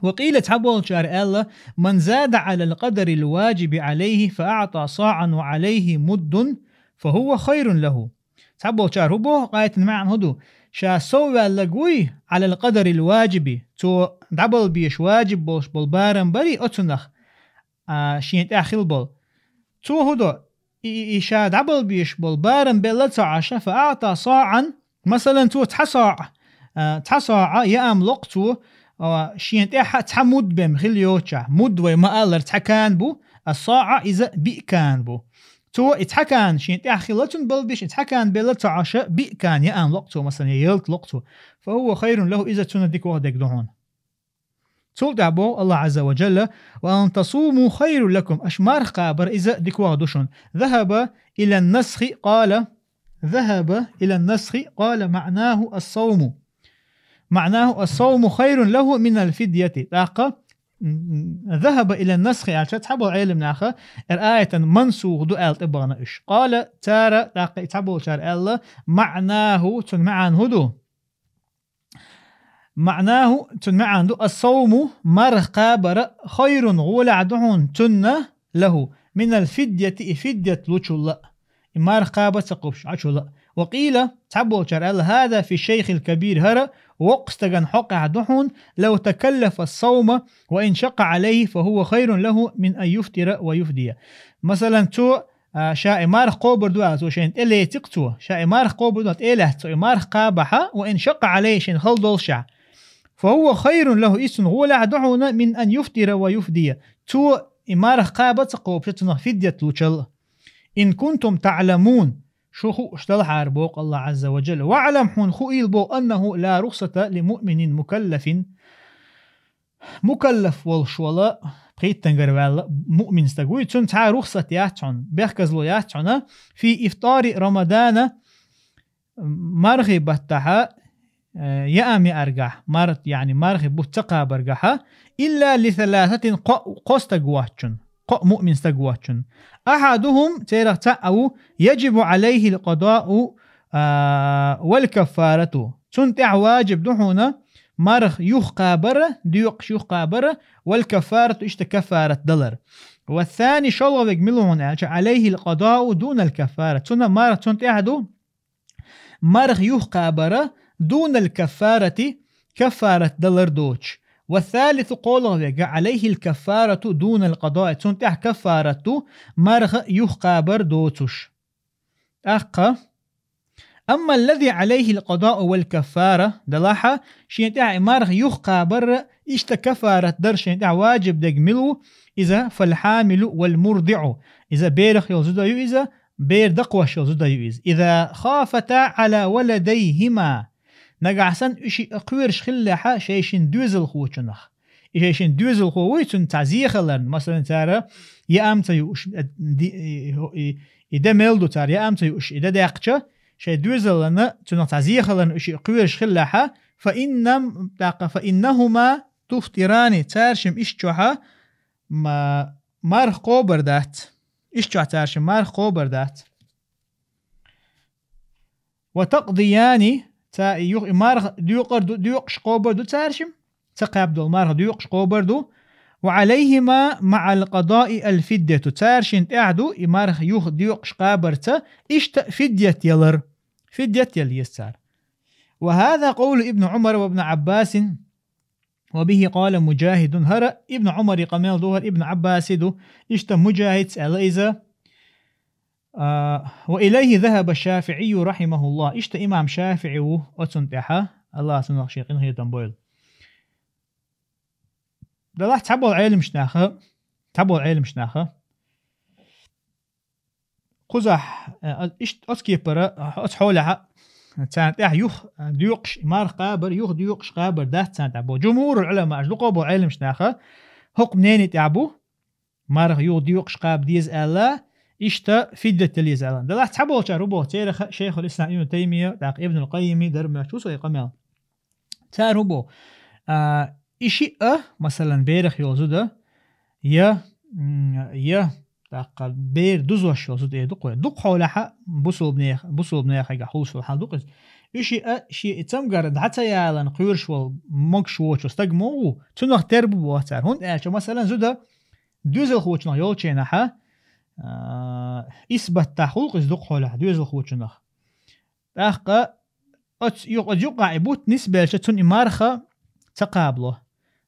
وقيل, цхьаболчара аьлла: من زاد على القدر الواجب عليه فأعطى صاعا وعليه مد فهو خير له. Цхьаболчара хӀун боху, къайтина маьӀна хӀун ду? Ша сов ваьлларг вуй, على القدر الواجب, цо дӀабала безаш ваджиб болуш болу барам барий оцунах, а, шен тӀехь хила болу. Цо хӀун до? И, и, и ша дӀабала безаш болу барам белла ца Ӏаш, فأعطى صاعا, масалан, цо цхьа саӀ, а, цхьа саӀ яам локху цо, а, шен тӀехь цхьа муд бен хила йоцучохь. Муд вай ма-аллара цхьа кан бу, а саӀ иза биъ кан бу. Цо и цхьа кан шен тӀехь хила цунна бала беш, и цхьа кан белла ца Ӏаш, биъ кан яам локху цо, масалан, я ялта локху цо. فهو خير له, иза цунна дика ваха дерг ду хьуна. Цул тӀаьхьа боху АллахӀ Ӏазза ва Джалла: وأن تصوموا خير لكم, аша марха кхабар иза дика ваха ду шуна. ذهب إلى النسخ قال، ذهب إلى النسخ قال معناه الصوم. معناه الصوم خير له من الفدية. ТӀаккха, ذهب إلى النسخ аьлча, цхьаболу Ӏелам наха, эр аятан мансух ду аьлла тӀебахана уьш. قال, цара, тӀаккха и цхьаболчара аьлла, معناه, цуьнан маьӀна хӀун ду? معناه, цуьнан маьӀна ду: الصوم, марха кхабар, خير, гӀолехь ду хьуна цунна, له, من الفدية, и фидят лучул а. И марха кхаба ца кхуьбуш Ӏачул а. وقيل, цхьаболчара аьлла: هذا في الشيخ الكبير, хӀара воккхачу стагана хьокъехь ду хьуна, لو تكلف الصوم وإن شق عليه فهو خير له من أن يفطر ويفدي. Масалан, цо а, ша и марха кхобур ду аьлла, цо шайна тӀе леци-кх цо. Ша и марха кхобур ду, тӀе а лаьцна цо и марха кхабахь, وإن شق عليه, шайна хала доллушехь. فهو خير له, из цунна гӀолехь ду хьуна, من أن يفطر ويفدي, цо и марха кхаба ца кхобуш цунах фидьят лучул. إن كنتم تعلمون, шу хууш далахьара боху Аллахь Ӏазза ва Джалла. واعلم, хьуна хуийла боху, أنه لا رخصة لمؤمن مكلف, мукаллаф волуш волу, пхийттангара ваьлла муъмин стаг вуй, цунна цхьа рухсат яц хьуна, бехказло яц хьуна, في إفطار رمضان, мархи баттахьа, э, яам яаргахь, мар-, яъни мархи бутт ца кхабаргахьа, إلا لثلاثة, кхо, кхо стаг воцчунна, кхо муъмин стаг воцчунна. أحدهم, церах цхьаъ а ву, يجب عليه القضاء, а, والكفارة. Цунна тӀехь ваджиб ду хьуна марха юхакхабар, доькъуш юхакхабар, والكفارة, иштта каффарат далар. والثاني, шолгӀа верг мила ву хьуна аьлча, عليه القضاء دون الكفارة. Цунна марха, цунна тӀехь ду марха юхакхабар, دون الكفارة, каффарат далар доцуш. والثالث, кхоалгӀа верг, عليه الكفارة دون القضاء, цунна тӀехь каффарат ду, марха юхакхабар доцуш. ТӀаккха, أما الذي عليه القضاء والكفارة, делахь а, шен тӀехь и марха юхакхабар, иштта каффарат дар шен тӀехь ваджиб дерг мила ву, иза, فالحامل والمرضع, иза берах йолу зуда ю иза, бер дакхош йолу зуда ю иза. إذا خافتا على ولديهما, нагахь санна уьш и кхоьруш хиллехьа шайшинна доьзалхочунах. И шайшинна доьзалхо вуй, цунна цхьа зе хиларна, масалан, цара яам ца юуш, э, ди-, и, и, и де мел ду цара, яам ца юуш, и де даьккхича, шайн доьзална, цунах цхьа зе хиларна уьш и кхоьруш хиллехьа, فإنم-, тӀаккха, فإنهما تفطران, цара шимма иштта чохьа ма-, марха кхобар дац. Иштта чохь цара шимма марха кхобар дац. وتقضيان, ца-, юха и марха доькъуш ду, доькъуш кхобар ду цара шимма, ца кхаьбна долу марха доькъуш кхобар ду. وعليهما مع القضاء الفدية, цара шин тӀехь ду и марха юха доькъуш кхабарца, иштта фидьят ялар. Фидьят яла еза цара. وهذا قول ابن عمر وابن عباس وبه قال مجاهد, хӀара Ибн Ӏумари къамел ду, хӀара Ибн Ӏаббаси ду, иштта Муджахидс аьлла иза. А, وإليه ذهب الشافعي رحمه الله, иштта имам ШафиӀи ву оцунна тӀехьа, Аллахьа цунах шен къинхетам бойла. Делахь цхьаболу Ӏеламчу наха, цхьаболу Ӏеламчу наха, кхузахь, э, иштта оцу кепара, оцу хьолехьа, царна тӀехь юха доькъуш, марха кхабар, юха доькъуш кхабар дац царна тӀехь боху. Джумхурул Ӏуламаъ, аша дукхо боху Ӏеламчу наха, хӀокху мнени тӀехь бу, марха юха доькъуш кхаба деза аьлла, иштта фиддат яла еза аьлла. Делахь цхьаболчара хӀун боху, церан шайхул ислам Ибн Таймия, тӀаккха Ибнул Къаййими дар моьттуш ву со и къамел. Цара хӀун боху? А, и шиъ а, масалан, берах йолу зуда, я, м, я, тӀаккха бер дузош йолу зуда эр ду-кх вай. Дукха хьолехьа бусулбанех-, бусулбанехайгахь хӀуллуш йолу хьал ду-кх иза. И шиъ а, шен и цамгар дӀа ца ялан кхоьруш волу могуш воцу стаг муха ву, цунах тера бу боху цара. ХӀунда аьлча, масалан, зуда доьзалхочунах йолчу хенахьа, а, исбаттахь хуьлу-кх иза дукха хьолехь доьзалхочунах. ТӀаккха оцу ю-, оцу юкъахь и бутт нисбелча, цунна и марха ца кхабало.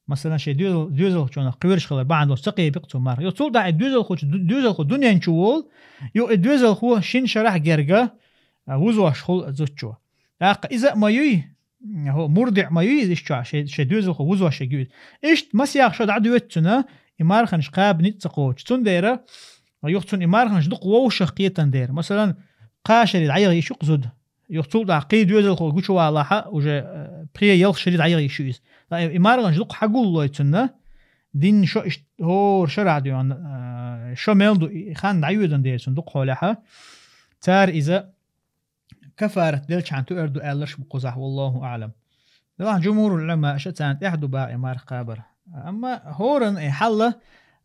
Масалан, шен доьзал-, доьзалхочунах кхоьруш хилар бахьана долуш ца кхеби-кх цо марха. Юха цул тӀаьхьа и доьзалхочу ду-, доьзалхо дуьнен чу волу, юха и доьзалхо шина шарахь герга, а, вузош хуьлу зудчо. ТӀаккха иза а ма юй, хӀо, мурдиъ ма юй иза иштта чохь, шен, шен доьзалхо вузош ерг ю иза. Иштта масех шо дӀадоьду цунна, и марханаш кхаба ницкъ ца кхочуш. Цундела юха цунна и марханаш дукха вовшах кхетан дера. Масалан, кхаа шаре дӀаяха йиш ю-кх зуда. Юха цул тӀаьхьа кхин доьзалхо гучувалахьа, уже, э, пхи-ялх шаре дӀаяха йиш ю иза. Ткъа и марханаш дукха хьагуллой цунна, динна шо иштта хӀора шарахь дуьйхьна, э, шо мел ду, и хан дӀайоьдан дера цунна дукха хьолехьа. Цара иза кафарат делчхьана туьар ду аьлларш бу кхузахь, валлаху аӀлам. Делахь джумхурул Ӏуламаъ аша царна тӀехь ду бакъ и марха кхабар. Амма хӀоранна и хьалла,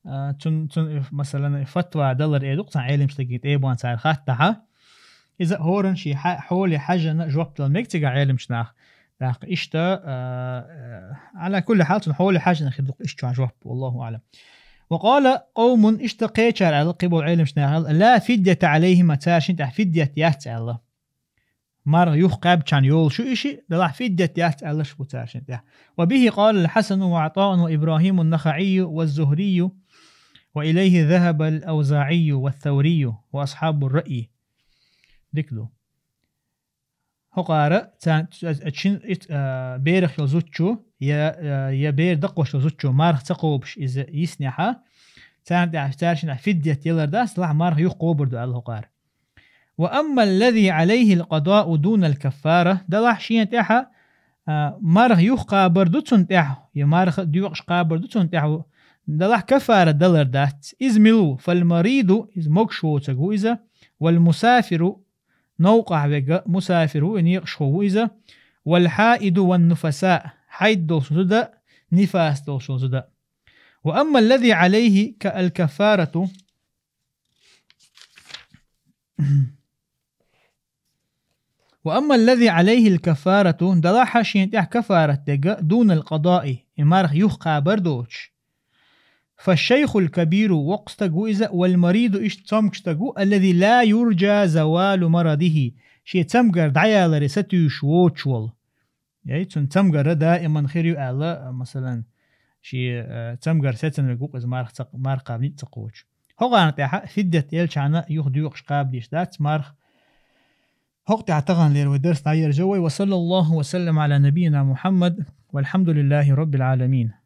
а, цун, цун, масалан, и фатва далар эр ду-кх цхьана Ӏеламчу стаге тӀебан цара хаттахьа. Иза хӀоранна шен хьа-, хьоле хьаьжжина жоп дала мега цигахь Ӏеламчу наха. ТӀаккха иштта, а, а, Ӏала кулли хьал цун хьоле хьаьжжина хир ду-кх иштта чохь жоп, валлаху аӀлам. Ва къала къавмун, иштта кхечара аьлла, кхиболу Ӏеламчу наха аьлла, ла фиддята Ӏалайхима, цара шин тӀехь фиддят яц аьлла. Марха юха кхаьбчхьана йолуш ю и шиъ, делахь фиддят яц аьлларш бу цара шин тӀехь. Ва бихи къала аль-Хьасану ва ГӀатаун ва Ибрахиму ан-НахаӀийю ва аз-Зухрийю, ва илайхи захаба аль-АвзаӀийю ва ас-Саврийю ва асхьабу ар-раъйи. Дика ду. ХӀокхара царна, а, чин-, ит-, а, берах йолу зудчо, я, а, я бер дакхош йолу зудчо марха ца кхобуш иза йиснехьа, царна тӀехь, цаьршинахь фиддет ялар дац, делахь марха юха кхобур ду аьлла хӀокхара. وأما الذي عليه القضاء دون الكفارة, делахь шена тӀехьа, а, марха юха кхабар ду цунна тӀехь, я марха доькъуш кхабар ду цунна тӀехь, делахь каффара далар дац. Иза мила ву? فالمريض, иза могуш воцург ву иза, والمسافر, новкъахь верг, мусафир ву, и некъашхо ву иза, والحائض والنفساء, хьайд долуш зуда, нифас долуш зуда. وأما الذي عليه ك-، الكفارة, وأما الذي عليه الكفارة, делахь шена тӀехь кафарат дерг, دون القضاء, и марха юха кхабар доцуш. فالشيخ الكبير, воккха стаг ву иза, والمريض, иштта цомгуш стаг ву, الذي لا يرجى زوال مرضه, шен цамгар дӀаяларе сатуьйсуш воцуш волу. Яй, цуьнан цамгар даиман хир ю аьлла, масалан, шен, э, цамгар сецна верг ву-кх иза марха ца, марха кхаба ницкъ ца кхочуш. ХӀокхарна тӀехь фиддет елчахьана юха доькъуш кхаба дезаш дац марха. ХӀокху тӀехь таханлера вай дарс дӀаерзайо вай. وصلى الله وسلم على نبينا محمد والحمد لله رب العالمين.